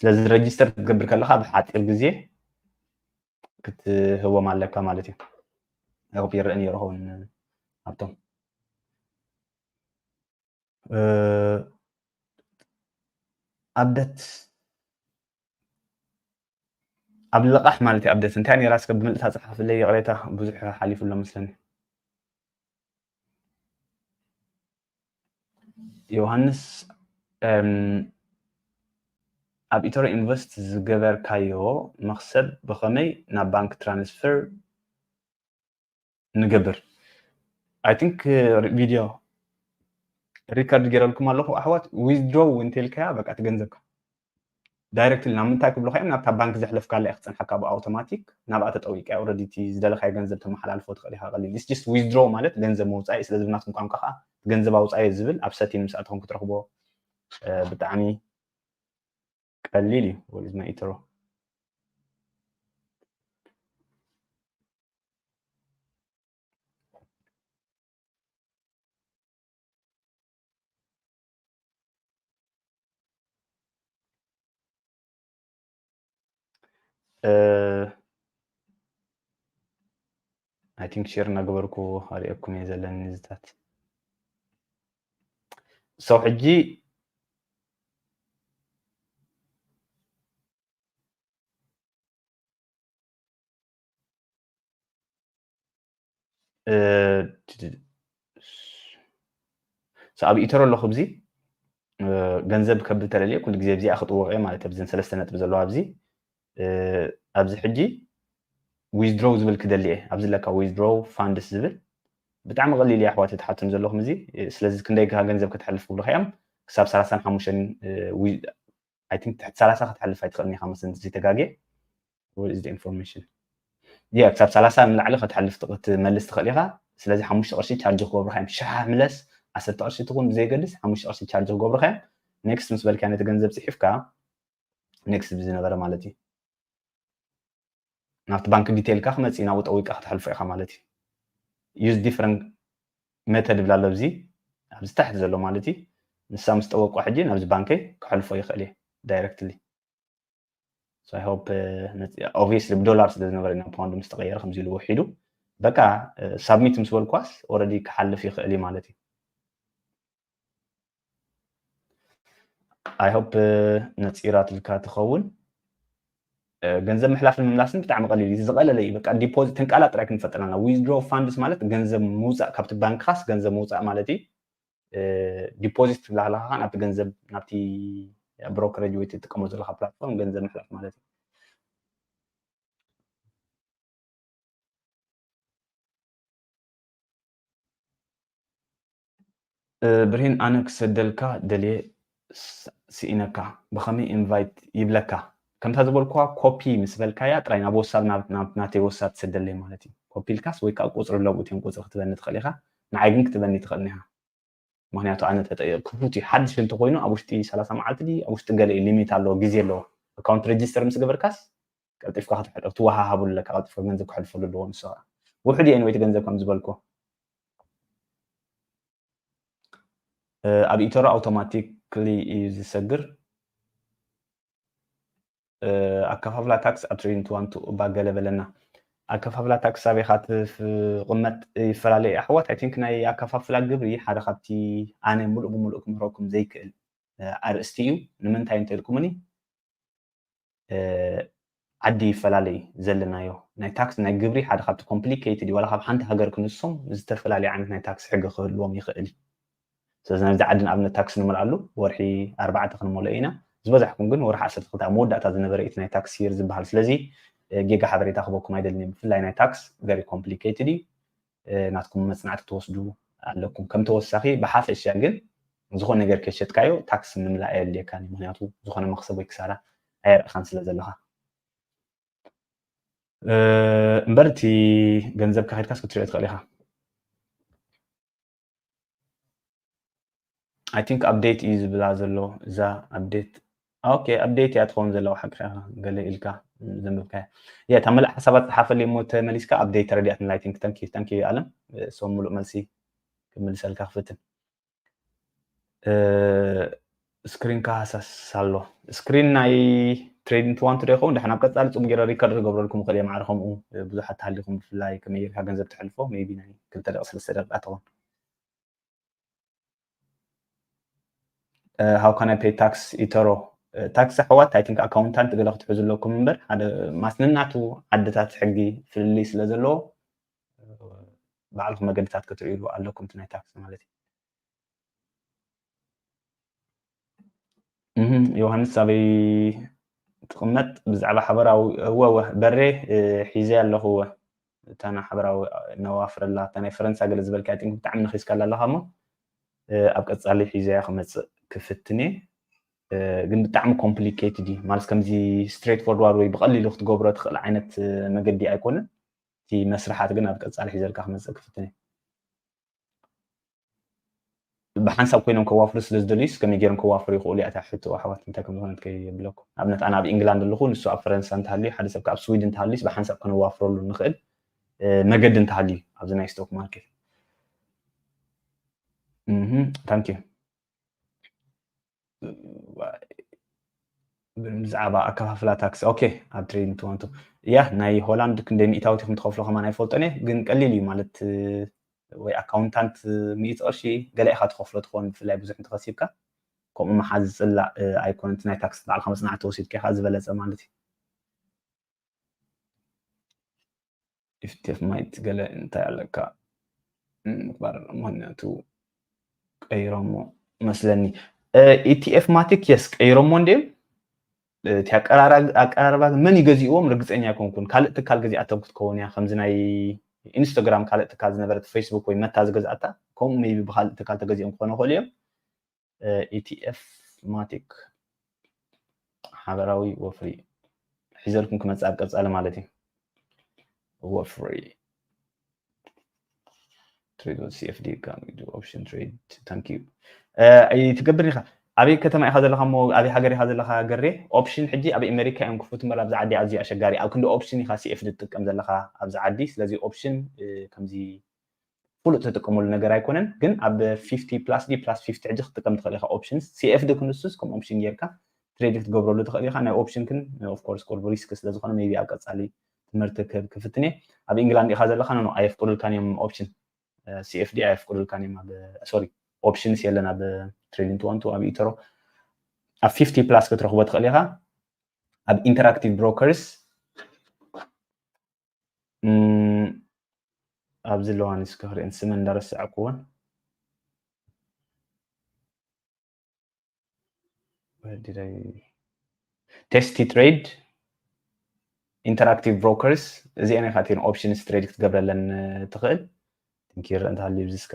ስለዚ ረጅስተር ክትገብር ከለኻ ብሓፂር ግዜ ክትህቦም ኣለካ ማለት እዩ። I hope ይረአ ነይሩ ኸውን ኣብቶም ኣብደት ኣብ ልቓሕ ማለት እዩ። ኣብደት እንታይ ነይራ እስከ ብምልእታ ፀሓፍለይ ይቕሬታ ብዙሕ ሓሊፉ ኣሎ መስለኒ። ዮሃንስ ኣብ ኢቶሮ ኢንቨስት ዝገበርካዮ መኽሰብ ብኸመይ ናብ ባንክ ትራንስፈር ንገብር? I think ቪድዮ ሪከርድ ገይረልኩም ኣለኹ ኣሕዋት። ዊዝድሮው እንተልካያ በቃ ትገንዘብካ ዳይረክትሊ ናብ ምንታይ ክብሉካ እዮም ናብታ ባንክ ዘሕለፍካላ እያ ክፀንሓካ ብኣውቶማቲክ ናብኣ ተጠዊቅያ ኦረዲ እቲ ዝደለካዮ ገንዘብ ተመሓላልፎ ትኽእል ኢኻ ቀሊል it's just withdraw ማለት ገንዘብ መውፃኢ ስለዚ ብናትኩም ቋንቋ ከዓ ገንዘብ ኣውፃኢ ዝብል ኣብ ሰቲን ምስ ኣተኹም ክትረኽቦ ብጣዕሚ ቀሊል እዩ። What is my ኢትሮ? I think share እናገበርኩ ኣርእየኩም እየ ዘለኒ ንዝታት። So ሕጂ ኣብ ኢተሮ ኣለኹ። ብዚ ገንዘብ ከብል ተለልየ ኩሉ ግዜ ብዚኣ ክጥወቕ እየ ማለት ኣብዚ ሰለስተ ነጥቢ ዘለዋ ኣብዚ ኣብዚ ሕጂ withdraw ዝብል ክደሊ እየ። ኣብዚ ለካ withdraw funds ዝብል ብጣዕሚ ቀሊል እያ ኣሕዋት ትሓቱን ዘለኹም እዚ። ስለዚ ክንደይ ገንዘብ ከተሕልፍ ክብሉኻ እዮም። ክሳብ ሰላሳን ሓሙሽተን I think ትሕቲ ሰላሳ ከተሕልፍ ኣይትኽእልን ኢኻ መስለኒ ዘይተጋግየ። Where is the information? Yeah፣ ክሳብ ሰላሳ ንላዕሊ ከተሕልፍ ክትመልስ ትኽእል ኢኻ። ስለዚ ሓሙሽተ ቅርሺ ቻርጅ ክገብሩኻ እዮም። ሸሓ ምለስ ዓሰርተ ቅርሺ ትኹን ብዘይገድስ ሓሙሽተ ቅርሺ ቻርጅ ክገብሩኻ እዮም። ኔክስት ምስ በልካ ነቲ ገንዘብ ጽሒፍካ ኔክስት ብዝነበረ ማለት እዩ። ናብቲ ባንክ ዲቴይልካ ክመጽእ ናብኡ ጠዊቃ ከተሕልፎ ኢኻ ማለት እዩ። Use different method ይብል ኣሎ ኣብዚ ኣብዚ ታሕቲ ዘሎ ማለት እዩ። ንሳ ምስ ጠወቋ ሕጂ ናብዚ ባንከይ ክሕልፎ ይኽእል እየ directly። So I hope obviously ብዶላር ስለ ዝነበረ ናብ ፓውንድ ምስ ተቐየረ ከምዚ ኢሉ ውሒዱ በቃ ሳብሚት ምስ በልኳስ already ክሓልፍ ይኽእል እዩ ማለት እዩ። I hope ነፂራትልካ ትኸውን። ገንዘብ ምሕላፍን ምምላስን ብጣዕሚ ቀሊል እዩ። ዝቐለለ እዩ። በቃ ዲፖዚት ተንቃላ ጥራይ ክንፈጥር ኣለና። Withdraw funds ማለት ገንዘብ ምውፃእ ካብቲ ባንክኻስ ገንዘብ ምውፃእ ማለት እዩ። ዲፖዚት ትብላ ከለኻ ናብቲ ገንዘብ ናብቲ ብሮከሬጅ ወይ ትጥቀሞ ዘለካ ፕላትፎርም ገንዘብ ምሕላፍ ማለት እዩ። ብርሂን ኣነ ክሰደልካ ደልየ ስኢነካ ብኸመይ ኢንቫይት ይብለካ? ከምታ ዝበልኩዋ ኮፒ ምስ በልካያ ጥራይ ናብ ወሳብ ናተይ ወሳብ ትሰደለይ ማለት እዩ። ኮፒ ኢልካስ ወይ ከዓ ቁፅሪ ኣለብኡ እትዮም ቁፅሪ ክትበኒ ትኽእል ኢኻ። ንዓይ ግን ክትበኒ ትኽእል ኢኻ። ምክንያቱ ኣነ ተጠየቅ ክፉት እዩ። ሓድሽ እንተኮይኑ ኣብ ውሽጢ ሰላሳ መዓልቲ ድዩ ኣብ ውሽጢ ገለ ሊሚት ኣለዎ ግዜ ኣለዎ። ኣካውንት ሬጅስተር ምስ ገበርካስ ቀልጢፍካ ክትወሃሃቡ ኣለካ። ቀልጢፍካ ገንዘብ ክሕልፈሉ ኣለዎ። ንሱ ከዓ ውሕድ እዩ። ኤንወይ እቲ ገንዘብ ከም ዝበልኮ ኣብ ኢተሮ ኣውቶማቲክሊ እዩ ዝሰግር። ኣከፋፍላ ታክስ ኣብ ትሬንት ዋን ቱ እባ ገለ በለና። ኣከፋፍላ ታክስ ኣበይ ኢኻ ትቕመጥ ይፈላለ እዩ ኣሕዋት። I think ናይ ኣከፋፍላ ግብሪ ሓደ ካብቲ ኣነ ሙሉእ ብሙሉእ ክምህረኩም ዘይክእል ኣርእስቲ እዩ። ንምንታይ እንተልኩምኒ ዓዲ ይፈላለ እዩ ዘለናዮ ናይ ታክስ ናይ ግብሪ ሓደ ካብቲ ኮምፕሊኬትድ እዩ። ዋላ ካብ ሓንቲ ሃገር ክንሶም ዝተፈላለዩ ዓይነት ናይ ታክስ ሕጊ ክህልዎም ይኽእል እዩ። ስለዚ ናብዚ ዓዲ ንኣብነት ታክስ ንምልኣሉ ወርሒ ኣርባዕተ ክንመልኦ ኢና። ዝበዛሕኩም ግን ወርሒ ዓሰርተ ክልተ ኣብ መወዳእታ ዝነበረ እቲ ናይ ታክስ ይር ዝበሃል። ስለዚ ጌጋ ሓበሬታ ክበኩም ኣይደልን። ብፍላይ ናይ ታክስ very complicated እዩ። ናትኩም መፅናዕቲ ክትወስዱ ኣለኩም። ከም ተወሳኺ ብሓፈሻ ግን ዝኾነ ነገር ከሸጥካዮ ታክስ ምምላእ ኣየድልየካን እዩ። ምክንያቱ ዝኾነ መክሰብ ወይ ክሳራ ኣየርኢኻን ስለ ዘለኻ። እምበር እቲ ገንዘብካ ከድካስ ክትሪኦ ትኽእል ኢኻ። I think update እዩ ዝብላ ዘሎ እዛ update። Okay፣ update እያ ትኸውን ዘለዋ ሓቅኻ ኢኻ። ገለ ኢልካ ዘንብብካያ እያ። እታ መላእ ሓሳባት ጸሓፈልይ እሞ ተመሊስካ update ተረዲኣትኒ። I think thank you፣ thank you ኣለም። So ሙሉእ መልሲ ክምልሰልካ ክፍትን። ስክሪንካ ሃሳስ ኣሎ። ስክሪን ናይ ትሬዲንግ ትዋንቱ ዶ ይኸውን? ድሓን ኣብ ቀጻሊ ጽቡቅ ገይረ ሪከርድ ክገብረልኩም ክእል እየ። ማዕረ ከምኡ ብዙሓት ተሃሊኹም ብፍላይ ከመይ ጌርካ ገንዘብ ተሕልፎ maybe ናይ ክልተ ደቂ ሰለስተ ደቂቃ ትኸውን። How can I pay tax ኢተሮ? ታክስ ኣሕዋት I think ኣካውንታንት ገለ ክትሕዙ ኣለኩም እምበር ሓደ ማስንናቱ ዓድታት ሕጊ ፍልልይ ስለ ዘለዎ ባዕልኩም መገድታት ክትርእይሉ ኣለኩም እቲ ናይ ታክስ ማለት እዩ። ዮሃንስ ኣበይ ትቕመጥ? ብዛዕባ ሓበራዊ እወ እወ በሬ ሒዘ ኣለኹ። እወ እታ ናይ ሓበራዊ ነዋፍረላ እታ ናይ ፈረንሳ ገለ ዝበልካ ቲንክ ብጣዕሚ ነኺስካላ ኣለኻ እሞ ኣብ ቀጻሊ ሒዘያ ክመጽእ ክፍትን እየ። ግን ብጣዕሚ ኮምፕሊኬትድ እዩ ማለት ከምዚ ስትሬት ፎርዋርድ ወይ ብቐሊሉ ክትገብሮ ትኽእል ዓይነት መገዲ ኣይኮነን። እቲ መስርሓት ግን ኣብ ቀጻሊ ሒዘልካ ክመጽእ ክፍትን እየ። ብሓንሳብ ኮይኖም ከዋፍሩ ስለ ዝደልዩስ ከመይ ገይሮም ከዋፍሩ ይኽእሉ እያ እታ ሕቶ ኣሕዋት እንታይ ከም ዝኾነት ከየብለኩም። ንኣብነት ኣነ ኣብ ኢንግላንድ ኣለኹ፣ ንሱ ኣብ ፈረንሳ እንተሃልዩ፣ ሓደ ሰብ ከኣ ኣብ ስዊድን እንተሃልዩስ ብሓንሳብ ከነዋፍረሉ ንኽእል መገዲ እንተሃልዩ ኣብዚ ናይ ስቶክ ማርኬት። ታንክ ዩ። ብዛዕባ ኣከፋፍላ ታክሲ ኦኬ ኣብ ትሬዲንግ ትዋንቱ ያ ናይ ሆላንድ ክንደይ ሚእታዊት ኢኹም ትኸፍሎ ከማን ኣይፈልጦን እየ ግን ቀሊል እዩ ማለት ወይ ኣካውንታንት ሚእቲ ቅርሺ ገለ ኢኻ ትኸፍሎ ትኸውን ብፍላይ ብዙሕ እንተኸሲብካ ከምኡ መሓዝ ዝፅላእ ኣይኮነን እቲ ናይ ታክሲ ባዕልካ መፅናዕቲ ወሲድካ ኢኻ ዝበለፀ ማለት እዩ ኢቲኤፍ ማይት ገለ እንታይ ኣለካ ምክባር ምክንያቱ ቀይሮሞ መስለኒ ኢቲኤፍ ማቲክ የስ ቀይሮሞ እንዲም እቲ ኣቀራረባ መን ይገዚእዎም ርግፀኛ ኣይኮንኩን ካልእ ትካል ገዚኣቶም ክትከውን እያ ከምዚ ናይ ኢንስታግራም ካልእ ትካል ዝነበረት ፌስቡክ ወይ መታ ዝገዝኣታ ከምኡ ቢ ብካልእ ትካል ተገዚኦም ክኾኑ ይኽእሉ እዮም ኢቲኤፍ ማቲክ ሓበራዊ ወፍሪ ሒዘልኩም ክመፅእ ኣብ ቀፃሊ ማለት እዩ ወፍሪ trade with C F D can we do option trade thank you ኣይትገብር ኢኻ ኣበይ ከተማ ኢኻ ዘለኻ ሞ ኣበይ ሃገር ኢኻ ዘለኻ ገሬ ኦፕሽን ሕጂ ኣብ ኣሜሪካ እዮም ክፉት እምበር ኣብዚ ዓዲ ኣዝዩ ኣሸጋሪ ኣብ ክንዲ ኦፕሽን ኢኻ C F D ትጥቀም ዘለኻ ኣብዚ ዓዲ ስለዚ ኦፕሽን ከምዚ ፍሉጥ ተጥቀመሉ ነገር ኣይኮነን ግን ኣብ fifty plus D plus fifty ሕጂ ክትጥቀም ትኽእል ኢኻ options C F D ክንሱስ ከም ኦፕሽን ጌርካ ትሬድ ክትገብረሉ ትኽእል ኢኻ ናይ ኦፕሽን ግን of course ቁርብ ሪስክ ስለ ዝኾነ maybe ኣብ ቀፃሊ ትምህርቲ ክህብ ክፍትን እየ ኣብ ኢንግላንድ ኢኻ ዘለኻ ኖ ኣየፍቅዱልካን እዮም ኦፕሽን C F D ኣየፍቅዱልካን እዮም ኣብ sorry options የለን ኣብ ትሬዲንግ ትዋንቱ ኣብ ኢተሮ ኣብ fifty plus ክትረኽቦ ትኽእል ኢኻ ኣብ interactive brokers ኣብዚ ኣለዋ ንስከ ክሪአን ስመን እንዳረስዐክወን testy trade interactive brokers እዚአን ኢኻ እተን options trade ክትገብረለን ትኽእል ቲንክ ይረአ እንተሃልዩ ኣብዚ እስከ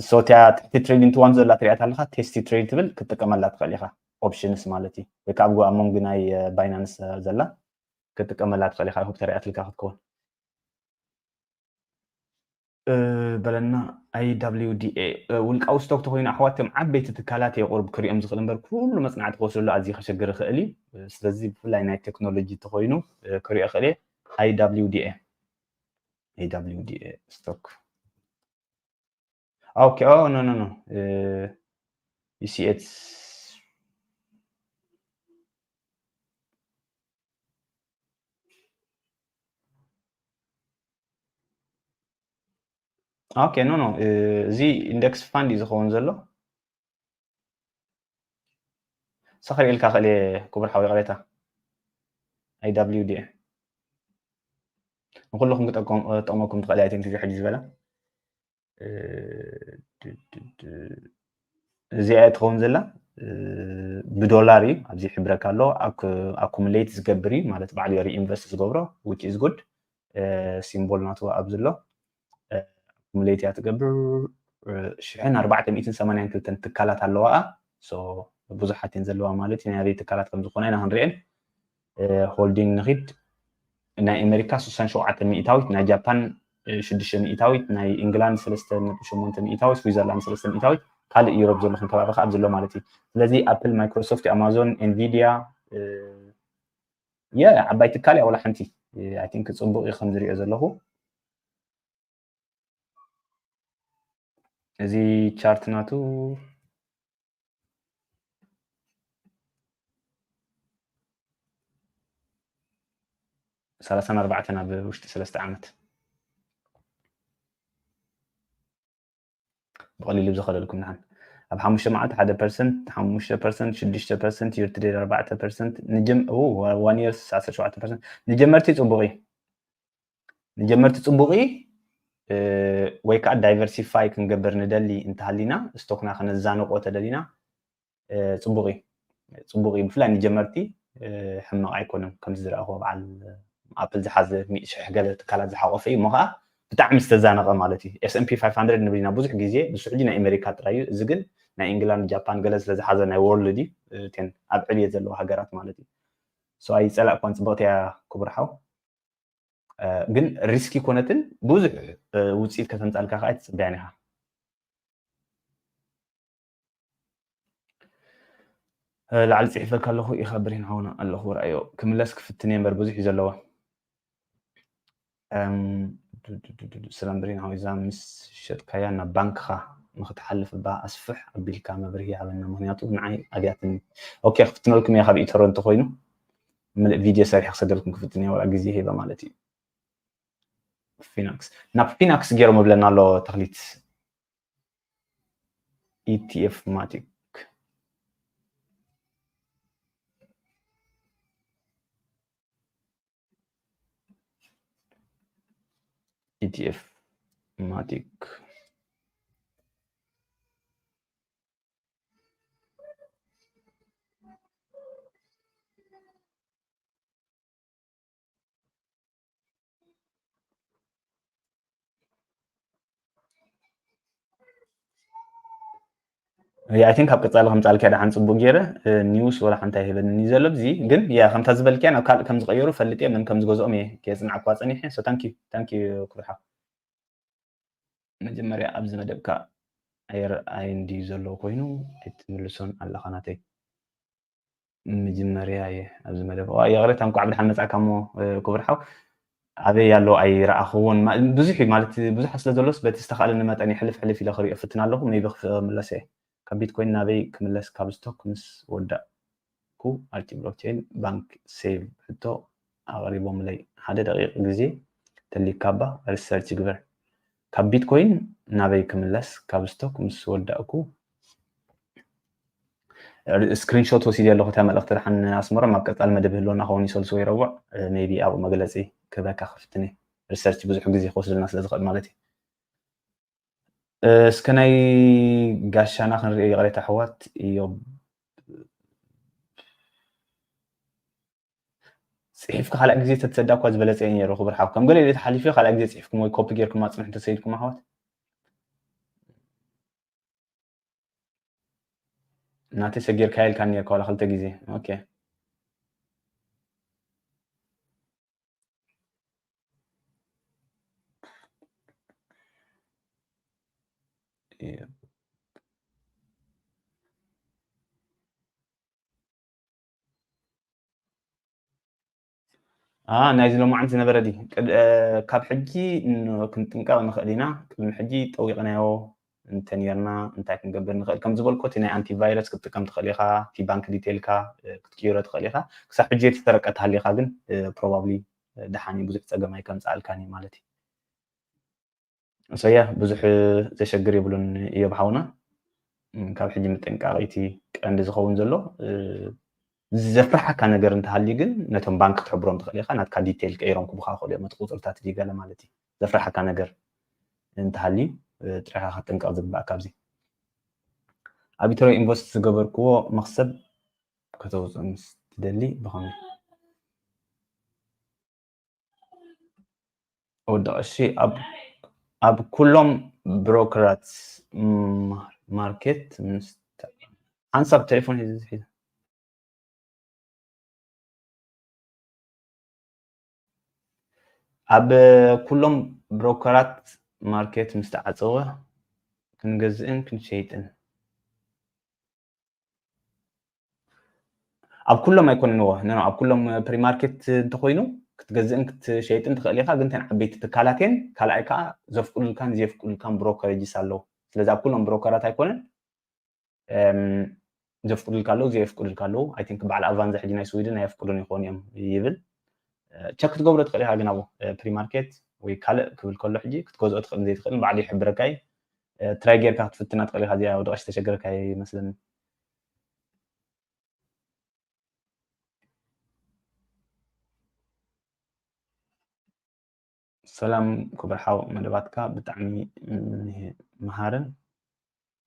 so እቲያ ትሕቲ trading ትዋን ዘላ ትሪኣት ኣለካ testy trade ትብል ክትጥቀመላ ትኽእል ኢኻ options ማለት እዩ ወይ ከዓ ኣብ መንጎ ናይ ባይናንስ ዘላ ክትጥቀመላ ትኽእል ኢኻ hope ተሪኣትልካ ክትከውን በለና I W D A ውልቃዊ ስቶክ ተኮይኑ ኣሕዋት ቶም ዓበይቲ ትካላት እየ ቁርብ ክሪኦም ዝኽእል እምበር ኩሉ መፅናዕቲ ክወስደሉ ኣዝዩ ከሸግር ይኽእል እዩ ስለዚ ብፍላይ ናይ ቴክኖሎጂ ተኮይኑ ክሪኦ ይኽእል እየ I W D A I W D A stock okay oh no no no you see it's okay no no እዚ index fund እዩ ዝኸውን ዘሎ ሰኽሪ ኢልካ ክእል ክቡር ሓዊ ቅሬታ I W D A ንኩልኹም ክጠቅመኩም ትኽእል እያ ቴንክዩ ሕጂ ዝበላ እዚኣ ትኸውን ዘላ ብዶላር እዩ ኣብዚ ሕብረካ ኣሎ ኣኩሙሌት ዝገብር እዩ ማለት ባዕሉ reinvest ዝገብሮ which is good ሲምቦል ናቱ ኣብዚ ኣሎ ኣኩሙሌት እያ ትገብር ሽሕን ኣርባዕተ ሚእትን ሰማንያን ክልተን ትካላት ኣለዋ ብዙሓት እየን ዘለዋ ማለት እዩ ናይ ኣበይ ትካላት ከም ዝኾና ኢና ክንሪአን holding ንኺድ ናይ ኣሜሪካ ስሳን ሸውዓተ ሚእታዊት ናይ ጃፓን ሽዱሽተ ሚእታዊት ናይ ኢንግላንድ ሰለስተ ነጥቢ ሸሞንተ ሚእታዊት ስዊዘርላንድ ሰለስተ ሚእታዊት ካልእ ዩሮፕ ዘለኹም ከባቢ ከዓ ኣብዚ ኣሎ ማለት እዩ ስለዚ ኣፕል ማይክሮሶፍት ኣማዞን ኤንቪድያ የ ዓባይ ትካል እያ ወላ ሓንቲ I think ፅቡቅ እዩ ከም ዝሪኦ ዘለኹ እዚ ቻርት ናቱ ሰላሳን ኣርባዕተን ኣብ ውሽጢ ሰለስተ ዓመት ብቐሊሉ ዝኸደልኩም ንሓን ኣብ ሓሙሽተ መዓልቲ ሓደ ፐርሰንት ሓሙሽተ ፐርሰንት ሽዱሽተ ፐርሰንት year to date ኣርባዕተ ፐርሰንት ንጀም one year ዓሰርተ ሸውዓተ ፐርሰንት ንጀመርቲ ፅቡቕ እዩ ንጀመርቲ ፅቡቕ ወይ ከዓ diversify ክንገብር ንደሊ እንተሃሊና ስቶክና ክነዛንቆ ተደሊና ፅቡቕ እዩ ፅቡቕ እዩ ብፍላይ ንጀመርቲ ሕማቕ ኣይኮነን ከምዚ ዝረኣኽዎ በዓል ኣፕል ዝሓዘ ሚእቲ ሽሕ ገለ ትካላት ዝሓቆፈ እዩ እሞ ከዓ ብጣዕሚ ዝተዛነቐ ማለት እዩ S&P five hundred ንብል ኢና ብዙሕ ግዜ ንሱ ሕጂ ናይ ኣሜሪካ ጥራይ እዩ እዚ ግን ናይ ኢንግላንድ ጃፓን ገለ ስለዝሓዘ ናይ world እዩ እተን ኣብ ዕብየት ዘለዋ ሃገራት ማለት እዩ so ኣይፀላእኳን ፅብቕቲ እያ ክቡር ሓው ግን ሪስክ ይኮነትን ብዙሕ ውፅኢት ከተምፃልካ ከዓ ኣይትፅበያን ኢኻ ላዕሊ ፅሒፈልካ ኣለኹ ኢኻ ብሬን ሓውና ኣለኹ ርኣዮ ክምለስ ክፍትን እየ እምበር ብዙሕ እዩ ዘለዋ ሰላም ብሬን ሓው እዛ ምስ ሸጥካያ ናብ ባንክኻ ንክትሓልፍ እባ ኣስፍሕ ኣቢልካ መብርሂ ሃበና፣ ምክንያቱ ንዓይ ኣድያትኒ። ኦኬ፣ ክፍትነልኩም እየ፣ ካብ ኢተሮ እንተኮይኑ ምልእ ቪድዮ ሰሪሐ ክሰደልኩም ክፍትን እየ፣ ዋላ ግዜ ሂበ ማለት እዩ። ፊናክስ፣ ናብ ፊናክስ ገይሮም እብለና ኣሎ ተክሊት። ኢቲኤፍ ማቲክ። ኢቲኤፍ ማቲክ። I think ኣብ ቀጻሊ ከምጻልካ ደሓን ጽቡቅ ገይረ ኒውስ ወላ ሓንቲ ኣይህበንን እዩ ዘሎ። እዚ ግን ያ ከምታ ዝበልክያ ናብ ካልእ ከም ዝቀየሩ ፈልጥ እየ፣ መን ከም ዝገዝኦም እየ ከየጽንዓኳ ጸኒሐ። So thank you፣ thank you ክብርሓ። መጀመርያ ኣብዚ መደብካ ኣይረኣይን ድዩ ዘሎ ኮይኑ ኣይትምልሶን ኣለኻ ናተይ። መጀመርያ እየ ኣብዚ መደብ። ዋ፣ ይቕሬታ፣ እንኳዕ ብድሓን መጻእካ እሞ፣ እ፣ ክቡር ሓው። ኣበይ ኣሎ ኣይረኣኽዎን። ማ-፣ ብዙሕ እዩ ማለት፣ ብዙሕ ስለ ዘሎስ በቲ ዝተኻእለኒ መጠን ይሕልፍ ሕልፍ ኢለ ክሪኦ ፍትን ኣለኹ። ሜቢ ክምለስ እየ። ካብ ቢትኮይን ናበይ ክምለስ? ካብ ስቶክ ምስ ወዳእኩ ኣርቲ ብሎክቸይን ባንክ ሴቭ ሕቶ ኣቕሪቦምለይ። ሓደ ደቂቕ ግዜ ተሊካ እባ ሪሰርች ግበር። ካብ ቢትኮይን ናበይ ክምለስ? ካብ ስቶክ ምስ ወዳእኩ ስክሪንሾት ወሲደ ኣለኹ። እታ መልእኽቲ ደሓን ኣስመሮም ኣብ ቀጻሊ መደብ ህልወና ክኸውን እዩ፣ ሰሉስ ወይ ረቡዕ፣ እ፣ ሜቢ ኣብኡ መግለጺ ክህበካ ክፍትን እየ። ሪሰርች ብዙሕ ግዜ ክወስደልና ስለ ዝኽእል ማለት እዩ። እ፣ እስከ ናይ ጋሻና ክንርኢ፣ ይቕሬታ ኣሕዋት። እዮብ፣ ጽሒፍካ ካልኣይ ግዜ ተትሰዳ እኳ ዝበለጸ እዩ ነይሩ፣ ክቡር ሓው። ከም ገለ ኢለ ተሓሊፈ ካልኣይ ግዜ ጽሒፍኩም ወይ ኮፒ ጌርኩም ኣጽንሑ እንተሰይድኩም ኣሕዋት። ናተይ ሰጊርካዮ ኢልካኒ ነርካ ዋላ ክልተ ግዜ። ኦኬ። አ፣ ናይዚ ሎማዓንቲ ዝነበረ ድዩ? ቅድ-፣ እ፣ ካብ ሕጂ ን-፣ ክንጥንቀቕ ንኽእል ኢና። ቅድሚ ሕጂ ጠዊቕናዮ እንተኔርና እንታይ ክንገብር ንኽእል? ከም ዝበልኩ፣ እቲ ናይ ኣንቲቫይረስ ክትጥቀም ትኽእል ኢኻ፣ እቲ ባንክ ዲቴይልካ፣ እ፣ ክትቅይሮ ትኽእል ኢኻ። ክሳብ ሕጂ የተሰረቀ ተሃሊኻ ግን፣ እ፣ ፕሮባብሊ፣ እ፣ ደሓን እዩ፣ ብዙሕ ጸገም ኣይከምጽኣልካን እዩ ማለት እዩ። So yeah፣ ብዙሕ ዘሸግር የብሉን እዮብ ሓውና። እም፣ ካብ ሕጂ ምጥንቃቕ እቲ ቀንዲ ዝኸውን ዘሎ፣ እ፣ ዘፍርሓካ ነገር እንተሃልዩ ግን ነቶም ባንክ ክትሕብሮም ትኽእል ኢኻ። ናትካ ዲቴይል ቀይሮም ክቡኻ ክኽእሉ እዮም፣ እቲ ቁጽርታት ድዩ ገለ ማለት እዩ። ዘፍርሓካ ነገር እንተሃልዩ፣ እ፣ ጥራይ ኢኻ ክትጥንቀቕ ዝግባእ ካብዚ። ኣብ ኢትሮ ኢንቨስት ዝገበርክዎ መኽሰብ ከተውፅእ ምስ ትደሊ ብኸመይ? ወዲ ቀሺ ኣብ፣ ኣብ ኩሎም ብሮከራት ማ-፣ ማርኬት ምስ ተ-፣ ሓንሳብ ቴሌፎን ሒዙ ሒዙ። ኣብ ኩሎም ብሮከራት ማርኬት ምስ ተዓጸወ ክንገዝእን ክንሸይጥን። ኣብ ኩሎም ኣይኮነን፣ እዎ፣ ኖ፣ ኖ፣ ኣብ ኩሎም ፕሪማርኬት እንተኾይኑ ክትገዝእን ክትሸይጥን ትኽእል ኢኻ፣ ግን እተን ዓበይቲ ትካላት እየን። ካልኣይ ከዓ ዘፍቅዱልካን ዘየፍቅዱልካን ብሮከሬጅስ ኣለዉ። ስለዚ ኣብ ኩሎም ብሮከራት ኣይኮነን። እም፣ ዘፍቅዱልካ ኣለዉ፣ ዘየፍቅዱልካ ኣለዉ። ኣይ ቲንክ በዓል ኣቫንዛ ሕጂ ናይ ስዊድን ኣየፍቅዱን ይኾኑ እዮም ይብል። እ፣ ቸክ ክትገብሮ ትኽእል ኢኻ ግን ኣብኡ፣ እ፣ ፕሪማርኬት ወይ ካልእ ክብል ከሎ ሕጂ ክትገዝኦ ትኽእል ዘይትኽእል ባዕሉ ይሕብረካ እዩ። እ፣ ትራይ ጌርካ ክትፍትና ትኽእል ኢኻ። እዚኣ ወዲ ቀሺ ተሸገርካ ይመስለኒ። ሰላም ክቡር ሓው፣ መደባትካ ብጣዕሚ ምህ-፣ መሃርን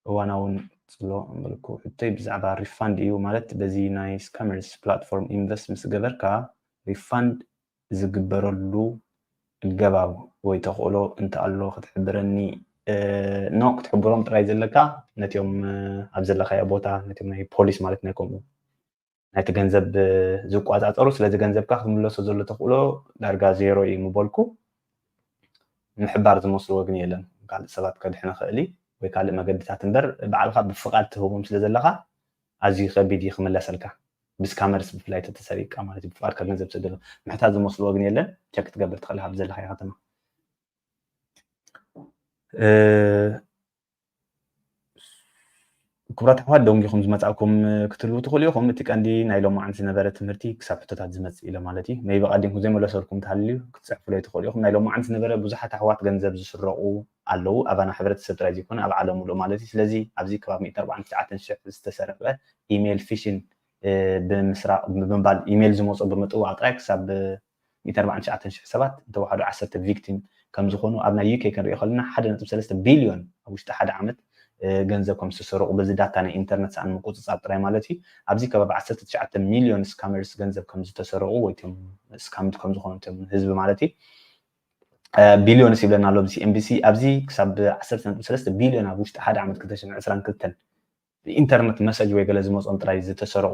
እዋናውን ጽሎ እምበልኩ። ሕቶይ ብዛዕባ ሪፋንድ እዩ፣ ማለት በዚ ናይ ስካመርስ ፕላትፎርም ኢንቨስት ምስ ገበርካ ሪፋንድ ዝግበረሉ ኣገባብ ወይ ተኽእሎ እንተ ኣሎ ክትሕብረኒ። እ፣ ኖ፣ ክትሕብሮም ጥራይ ዘለካ ነቲኦም፣ እ፣ ኣብ ዘለኻዮ ቦታ ነቲኦም ናይ ፖሊስ ማለት ናይ ከምኡ ናይቲ ገንዘብ ዝቆጻጸሩ፣ ስለዚ ገንዘብካ ክትምለሶ ዘሎ ተኽእሎ ዳርጋ ዜሮ እዩ ምበልኩ። ምሕባር ዝመስልዎ ግን የለን። ካልእ ሰባት ከድሕን ይኽእል እዩ ወይ ካልእ መገድታት እምበር፣ ባዕልኻ ብፍቓድ ትህቦም ስለ ዘለኻ ኣዝዩ ከቢድ እዩ ክምለሰልካ። ብስካመርስ ብፍላይ ተተሰሪቅካ ማለት እዩ፣ ብፍቓድካ ገንዘብ ትሰደሉ። ምሕታት ዝመስልዎ ግን የለን። ቸክ ክትገብር ትኽእል ኢኻ ኣብ ዘለኻዮ ከተማ። እ፣ ክቡራት ኣሕዋት፣ ደንጊኹም ዝመጻእኩም ክትህልዉ ትኽእሉ ኢኹም። እቲ ቀንዲ ናይ ሎማዓንቲ ዝነበረ ትምህርቲ ክሳብ ሕቶታት ዝመጽእ ኢለ ማለት እዩ። ሜይቢ ቀዲምኩም ዘይመለሰልኩም እንተሃልዩ ክትጽሕፉለይ ትኽእሉ ኢኹም። ናይ ሎማዓንቲ ዝነበረ ብዙሓት ኣሕዋት ገንዘብ ዝስረቑ ኣለዉ። ኣባና ሕብረተሰብ ጥራይ ዘይኮነ ኣብ ዓለም ሙሉእ ማለት እዩ። ስለዚ ኣብዚ ከባቢ ሚእቲ ኣርባዓን ትሽዓተን ሽሕ ዝተሰረቐ ኢሜይል ፊሽን፣ እ፣ ብምስራቕ፣ ብምባል ኢሜይል ዝመጹ ብምጥዋቕ ጥራይ ክሳብ ሚእቲ ኣርባዓን ትሽዓተን ሽሕ ሰባት እንተወሓዱ ዓሰርተ ቪክቲም ከም ዝኾኑ ኣብ ናይ ዩ ኬ ክንሪኦ ከለና ሓደ ነጥቢ ሰለስተ ቢልዮን ኣብ ውሽጢ ሓደ ዓመት፣ እ፣ ገንዘብ ከም ዝተሰረቑ በዚ ዳታ ናይ ኢንተርነት ሰኣን ምቁጽጻር ጥራይ ማለት እዩ። ኣብዚ ከባቢ ዓሰርተ ትሽዓተ ሚልዮን ስካመርስ ገንዘብ ከም ዝተሰረቑ ወይ እቶም ስካምድ ከም ዝኾኑ እቶም ህዝቢ ማለት እዩ። እ፣ ቢልዮንስ ይብለና ኣሎ ሲ ኤን ቢ ሲ። ኣብዚ ክሳብ ዓሰርተ ነጥቢ ሰለስተ ቢልዮን ኣብ ውሽጢ ሓደ ዓመት ክልተ ሽሕን ዕስራን ክልተን ኢንተርነት መሰጅ ወይ ገለ ዝመጾም ጥራይ ዝተሰረቑ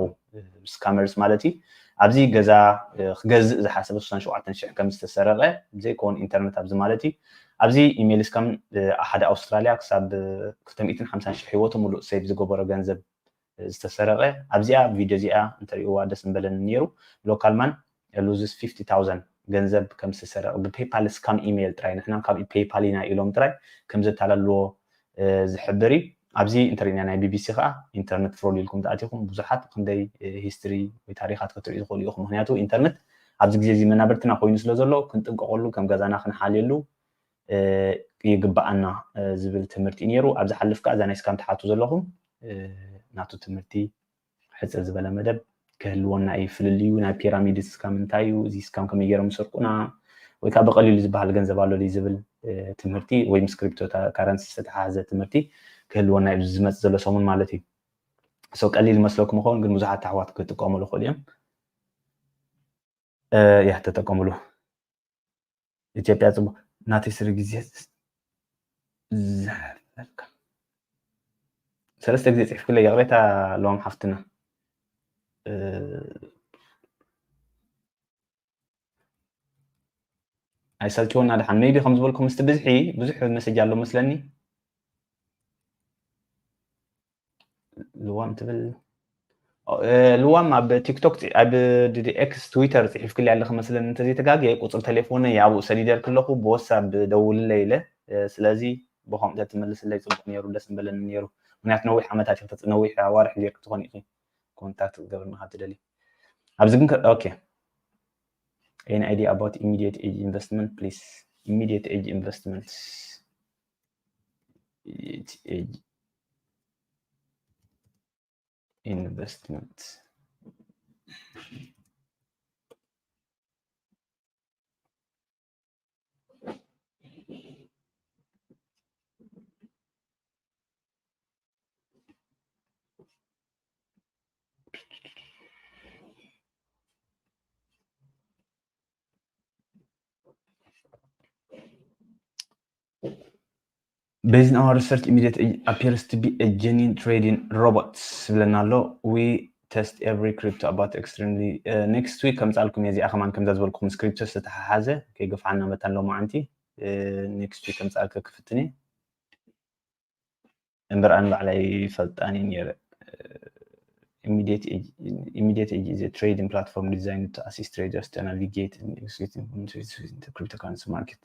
ስካመርስ ማለት እዩ። ኣብዚ ገዛ፣ እ፣ ክገዝእ ዝሓሰበ ስሳን ሸውዓተን ሽሕ ከም ዝተሰረቐ ዘይኮን ኢንተርነት ኣብዚ ማለት እዩ። ኣብዚ ኢሜይል ስካም፣ እ፣ ሓደ ኣውስትራልያ ክሳብ፣ እ፣ ክልተ ሚእትን ሓምሳን ሽሕ ህይወቱ ሙሉእ ሴቭ ዝገበሮ ገንዘብ፣ እ፣ ዝተሰረቐ። ኣብዚኣ ቪድዮ እዚኣ እንተሪእዋ ደስ ምበለኒ ነይሩ። ሎካል ማን ሉዝስ ፊፍቲ ታውዘንድ ገንዘብ ከም ዝተሰረቐ ብፔይፓል ስካም ኢሜይል ጥራይ፣ ንሕና ካብ ፔይፓል ኢና ኢሎም ጥራይ ከም ዘታለልዎ፣ እ፣ ዝሕብር እዩ። ኣብዚ እንተሪእና ናይ ቢ ቢ ሲ ከዓ ኢንተርነት ፍሮድ ኢልኩም ተኣቲኹም ብዙሓት ክንደይ፣ እ፣ ሂስትሪ ወይ ታሪኻት ክትርእዩ ትኽእሉ ኢኹም። ምክንያቱ ኢንተርነት ኣብዚ ግዜ እዚ መናብርትና ኮይኑ ስለ ዘሎ ክንጥንቀቐሉ፣ ከም ገዛና ክንሓልየሉ፣ እ፣ ይግብኣና፣ እ፣ ዝብል ትምህርቲ እዩ ነይሩ። ኣብ ዝሓልፍ ከዓ እዛ ናይ ስካም ትሓቱ ዘለኹም፣ እ፣ ናቱ ትምህርቲ ሕጽር ዝበለ መደብ ክህልወና እዩ። ፍልልዩ ናይ ፒራሚድ ስካም እንታይ እዩ? እዚ ስካም ከመይ ገይሮም ይሰርቁና? ወይ ከዓ ብቐሊሉ ዝበሃል ገንዘብ ኣሎ ድዩ ዝብል፣ እ፣ ትምህርቲ ወይ ምስ ክሪፕቶ ታ-፣ ካረንሲ ዝተተሓሓዘ ትምህርቲ ክህልወና እዩ ዝመጽእ ዘሎ ሰሙን ማለት እዩ። ሶ ቀሊል ይመስለኩም ይኸውን፣ ግን ብዙሓት ኣሕዋት ክጥቀሙሉ ይኽእሉ እዮም። እ፣ ያ ተጠቀሙሉ። ኢትዮጵያ ጽቡቕ ናተይ ስሪ ግዜ ዝሕፈልካ። ሰለስተ ግዜ ጽሒፍክለይ፣ ይቕሬታ ለዋም ሓፍትና። እ፣ ኣይሰልችወና ድሓን። ሜይቢ ከም ዝበልኩም ምስቲ ብዝሒ፣ ብዙሕ መሰጅ ኣሎ መስለኒ። ልዋም ትብል። ኦ፣ እ፣ ልዋም ኣብ ቲክቶክ ጽ-፣ ኣብ ድ-፣ ድ-፣ ኤክስ ትዊተር ጽሒፍክለይ ኣለኺ መስለኒ፣ እንተዘይተጋግየ ቁጽሪ ቴሌፎነይ ኣብኡ ሰዲደልኪ ኣለኹ፣ ብዋትሳፕ ደውልለይ ኢለ። እ፣ ስለዚ ብኸምኡ ተትመልስለይ ጽቡቕ ነይሩ፣ ደስ ምበለኒ ነይሩ። ምኽንያቱ ነዊሕ ዓመታት ኢኺ ተጽ-፣ ነዊሕ ኣዋርሕ ጌርኪ ትኾኒ ኢኺ ኮንታክት ክትገብርኒ ካብ ትደሊ። ኣብዚ ግን ከ-፣ ኦኬ። Any idea about immediate age investment, please? Immediate age investment. Immediate age investment. Based on our research, immediate age appears to be a genuine trading robot ዝብለና ኣሎ። We test every crypto about extremely, uh, next week ከምጻልኩም እየ። እዚኣ ከማን ከምዛ ዝበልኩም ምስ ክሪፕቶ ዝተተሓሓዘ ከይገፍዓና መታን ሎማዓንቲ፣ uh, next week ከምጻልከ ክፍትን እየ። እምበር ኣነ ባዕለይ ይፈልጣን እየ ነይረ። Immediate Age, Immediate Age is a trading platform designed to assist traders to navigate and execute into cryptocurrency market.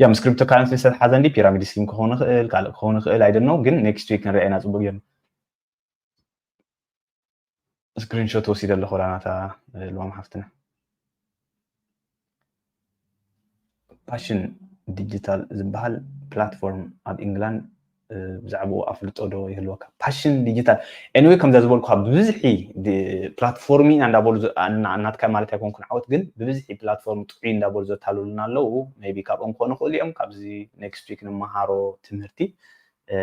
ያ ምስ ክሪፕቶ ካረንሲ ዝተተሓዘ እንዲ ፒራሚድ ስኪም ክኸውን ይኽእል፣ ካልእ ክኸውን ይኽእል፣ I don't know፣ ግን ኔክስት ዊክ ንርኣ ኢና ጽቡቅ ጌርና። ስክሪንሾት ወሲደ ኣለኹ ላናታ ልዋም ሓፍትና። ፓሽን ዲጂታል ዝበሃል ፕላትፎርም ኣብ ኢንግላንድ፣ እ፣ ብዛዕባኡ ኣፍልጦ ዶ ይህልወካ? ፓሽን ዲጂታል፣ ኤኒዌይ፣ ከምዛ ዝበልኩኻ ብብዝሒ ድ-፣ ፕላትፎርም ኢና እንዳበሉ ዘ-፣ ና-፣ ናትካ ማለት ኣይኮንኩን ዓወት፣ ግን ብብዝሒ ፕላትፎርም ጥዑይ እንዳበሉ ዘታልሉና ኣለዉ። ሜይቢ ካብኦም ክኾኑ ይኽእሉ እዮም፣ ካብዚ ኔክስት ዊክ ንመሃሮ ትምህርቲ፣ እ፣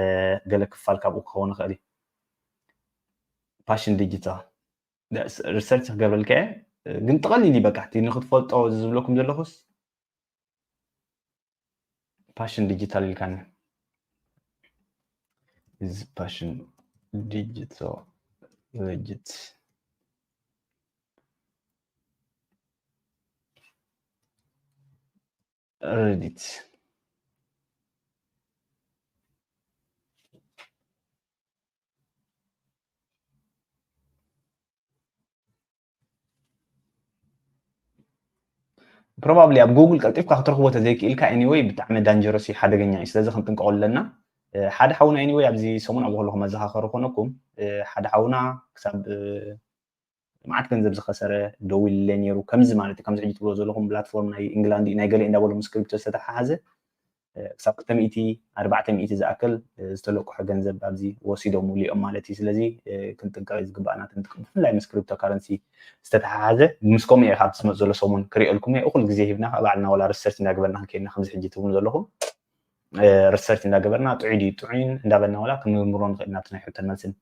ገለ ክፋል ካብኡ ክኸውን ይኽእል እዩ። ፓሽን ዲጂታል ሪሰርች ክገብረልካ እየ፣ ግን ጠቐሊል እዩ። በቃ እቲ ንክትፈልጦ ዝብለኩም ዘለኹስ ፓሽን ዲጂታል ኢልካኒ። እዚ ፓሽን ዲጂታል ሌጂት ሬዲት። ፕሮባብሊ ኣብ ጉግል ቀልጢፍካ ክትረኽቦ ተዘይክኢልካ፣ ኤኒወይ ብጣዕሚ ዳንጀረስ እዩ፣ ሓደገኛ እዩ። ስለዚ ክንጥንቀቐሉ ኣለና። ሓደ ሓውና anyway ኣብዚ ሰሙን ኣብኡ ከለኹ መዘኻኸሪ ኮነኩም ሓደ ሓውና ክሳብ መዓት ገንዘብ ዝኸሰረ ደዊልለ ነይሩ ከምዚ ማለት እዩ ከምዚ ሕጂ ትብሎ ዘለኹም ፕላትፎርም ናይ ኢንግላንድ ናይ ገለ እንዳበሉ ምስ ክሪፕቶ ዝተተሓሓዘ ክሳብ ክልተ ሚእቲ ኣርባዕተ ሚእቲ ዝኣክል ዝተለቅሑ ገንዘብ ኣብዚ ወሲዶም ውሊኦም ማለት እዩ ስለዚ ክንጥንቀቕ ዝግባኣና ጥንቅቕ ብፍላይ ምስ ክሪፕቶ ካረንሲ ዝተተሓሓዘ ምስ ከምኡ እየ ካብ ዝመፅ ዘሎ ሰሙን ክሪኦልኩም እየ እኩል ግዜ ሂብና ከዓ ባዕልና ወላ ሪሰርች እንዳገበርና ክንከይድና ከምዚ ሕጂ ትብሉ ዘለኹም ሪሰርች እንዳገበርና ጥዑይ ድዩ ጥዑይን እንዳበልና ወላ ክንምርምሮ ንኽእል ናብቲ ናይ ሕቶን መልስን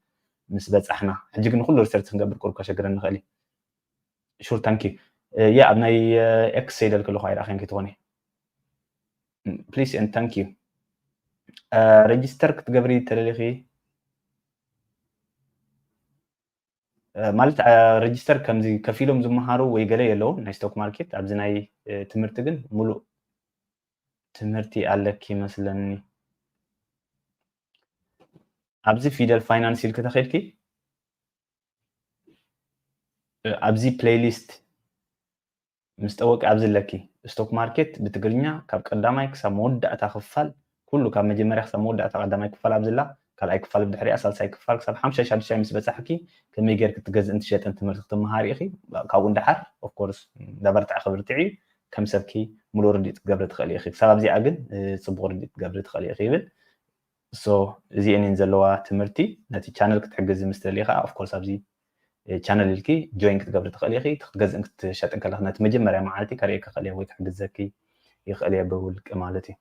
ምስ በፃሕና ሕጂ ግን ኩሉ ሪሰርች ክንገብር ቁሩብ ከሸግረን ንኽእል እዩ ሹር ታንኪ ያ ኣብ ናይ ኤክስ ሰይደልክ ኣለኹ ኣይረኣኸን ከይትኾኒ please and thank you register ክትገብሪ ተደሊኺ ማለት register ከምዚ ከፊሎም ዝመሃሩ ወይ ገለ የለውን ናይ stock market ኣብዚ ናይ ትምህርቲ ግን ሙሉእ ትምህርቲ ኣለኪ ይመስለኒ ኣብዚ ፊደል finance ኢልኪ ተኺድኪ ኣብዚ playlist ምስ ጠወቂ ኣብዚ ኣለኪ stock market ብትግርኛ ካብ ቀዳማይ ክሳብ መወዳእታ ክፋል ኩሉ ካብ መጀመርያ ክሳብ መወዳእታ ቀዳማይ ክፋል ኣብዚላ ካልኣይ ክፋል ብድሕሪኣ ሳልሳይ ክፋል ክሳብ ሓምሻይ ሻዱሻይ ምስ በፃሕኪ ከመይ ጌርኪ ትገዝእን ትሸጥን ትምህርቲ ክትመሃሪ ኢኺ ካብኡ እንዳሓር of course እንዳበርትዐ ክብርትዕ እዩ ከም ሰብኪ ሙሉእ ርድኢት ክትገብሪ ትኽእሊ ኢኺ ክሳብ ኣብዚኣ ግን ፅቡቕ ርድኢት ክትገብሪ ትኽእሊ ኢኺ ይብል so እዚኤን ዘለዋ ትምህርቲ ነቲ ቻነል ክትሕግዚ ምስ ትደሊ ከዓ of course ኣብዚ ቻነል ኢልኪ join ክትገብሪ ትኽእሊ ኢኺ ክትገዝእን ክትሸጥን ከለክ ነቲ መጀመርያ መዓልቲ ከርእየኪ ክእል ወይ ክሕግዘኪ ይኽእል እየ ብውልቂ ማለት እዩ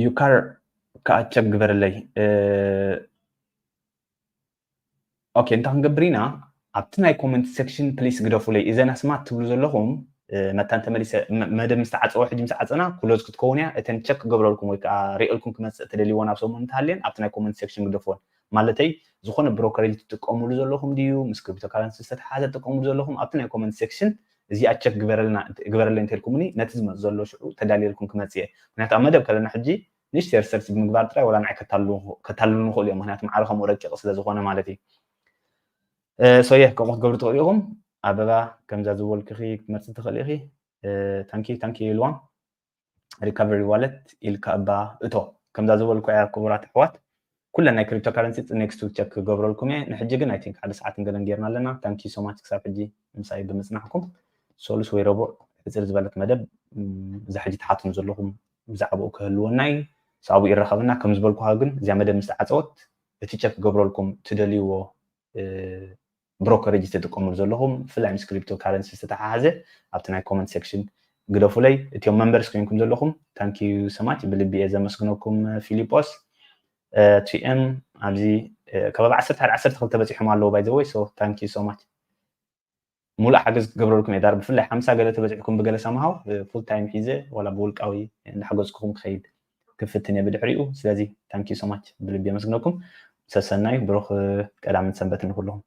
ዩካር ከዓ ቸክ ግበርለይ okay እንታይ ክንገብር ኢና ኣብቲ ናይ comment section please ግደፉለይ እዘን ኣስማት ትብሉ ዘለኹም መታን ተመሊሰ መደብ ምስ ተዓፀወ ሕጂ ምስ ዓፀና close ክትከውን እያ እተን ቸክ ክገብረልኩም ወይ ከዓ ሪእልኩም ክመፅእ ትደልይዎ ናብ ሰሙን እንተሃልየን ኣብቲ ናይ comment section ግደፍወን ማለተይ ዝኾነ brokerage ትጥቀምሉ ዘለኹም ድዩ ምስ cryptocurrency ዝተተሓዘ ትጥቀምሉ ዘለኹም ኣብቲ ናይ comment section እዚኣ ቸክ ግበረልና ግበረለይ እንተልኩምኒ ነቲ ዝመፅ ዘሎ ሽዑ ተዳልየልኩም ክመፅእ እየ ምክንያቱ ኣብ መደብ ከለና ሕጂ ንእሽተይ ሪሰርች ብምግባር ጥራይ ወላ ንዓይ ከታልሉ ንኽእሉ እዮም ምክንያቱ ማዕረ ከምኡ ረቂቕ ስለ ዝኾነ ማለት እዩ so yeah ከምኡ ክትገብሩ ትኽእሉ ኢኹም ኣበባ ከምዛ ዝበልክኺ ክትመርፂ ትኽእል ኢኺ thank you thank you ኢልዋም recovery wallet ኢልካ እባ እቶ ከምዛ ዝበልኩ እያ ክቡራት ኣሕዋት ኩለን ናይ cryptocurrency next week check ክገብረልኩም እየ ንሕጂ ግን I think ሓደ ሰዓት ገለን ጌርና ኣለና thank you so much ክሳብ ሕጂ ምሳይ ብምፅናሕኩም ሶሉስ ወይ ረቡዕ ሕፅር ዝበለት መደብ እዛ ሕጂ ትሓቱን ዘለኹም ብዛዕባኡ ክህልወና እዩ ሰብኡ ይረኸብና ከም ዝበልኩኻ ግን እዚኣ መደብ ምስ ተዓፀወት እቲ ቸክ ክገብረልኩም ትደልይዎ brokerage ትጥቀምሉ ዘለኹም ብፍላይ ምስ cryptocurrency ዝተተሓሓዘ ኣብቲ ናይ comment section ግደፉለይ እቲኦም members ኮይንኩም ዘለኹም thank you so much ብልቢ እየ ዘመስግነኩም ፊሊጶስ ቲኤም ኣብዚ ከባቢ ዓሰርተ ሓደ ዓሰርተ ክልተ በፂሖም ኣለዉ by the way so thank you so much ሙሉእ ሓገዝ ክገብረልኩም እየ ዳር ብፍላይ ሓምሳ ገለ ተበፂሕኩም ብገለ ሰምሃው full time ሒዘ ዋላ ብውልቃዊ እንዳሓገዝኩኹም ክኸይድ ክፍትን እየ ብድሕሪኡ ስለዚ thank you so much ብልቢ የመስግነኩም ሰሰናዩ ብሩኽ ቀዳምን ሰንበትን ንኩልኹም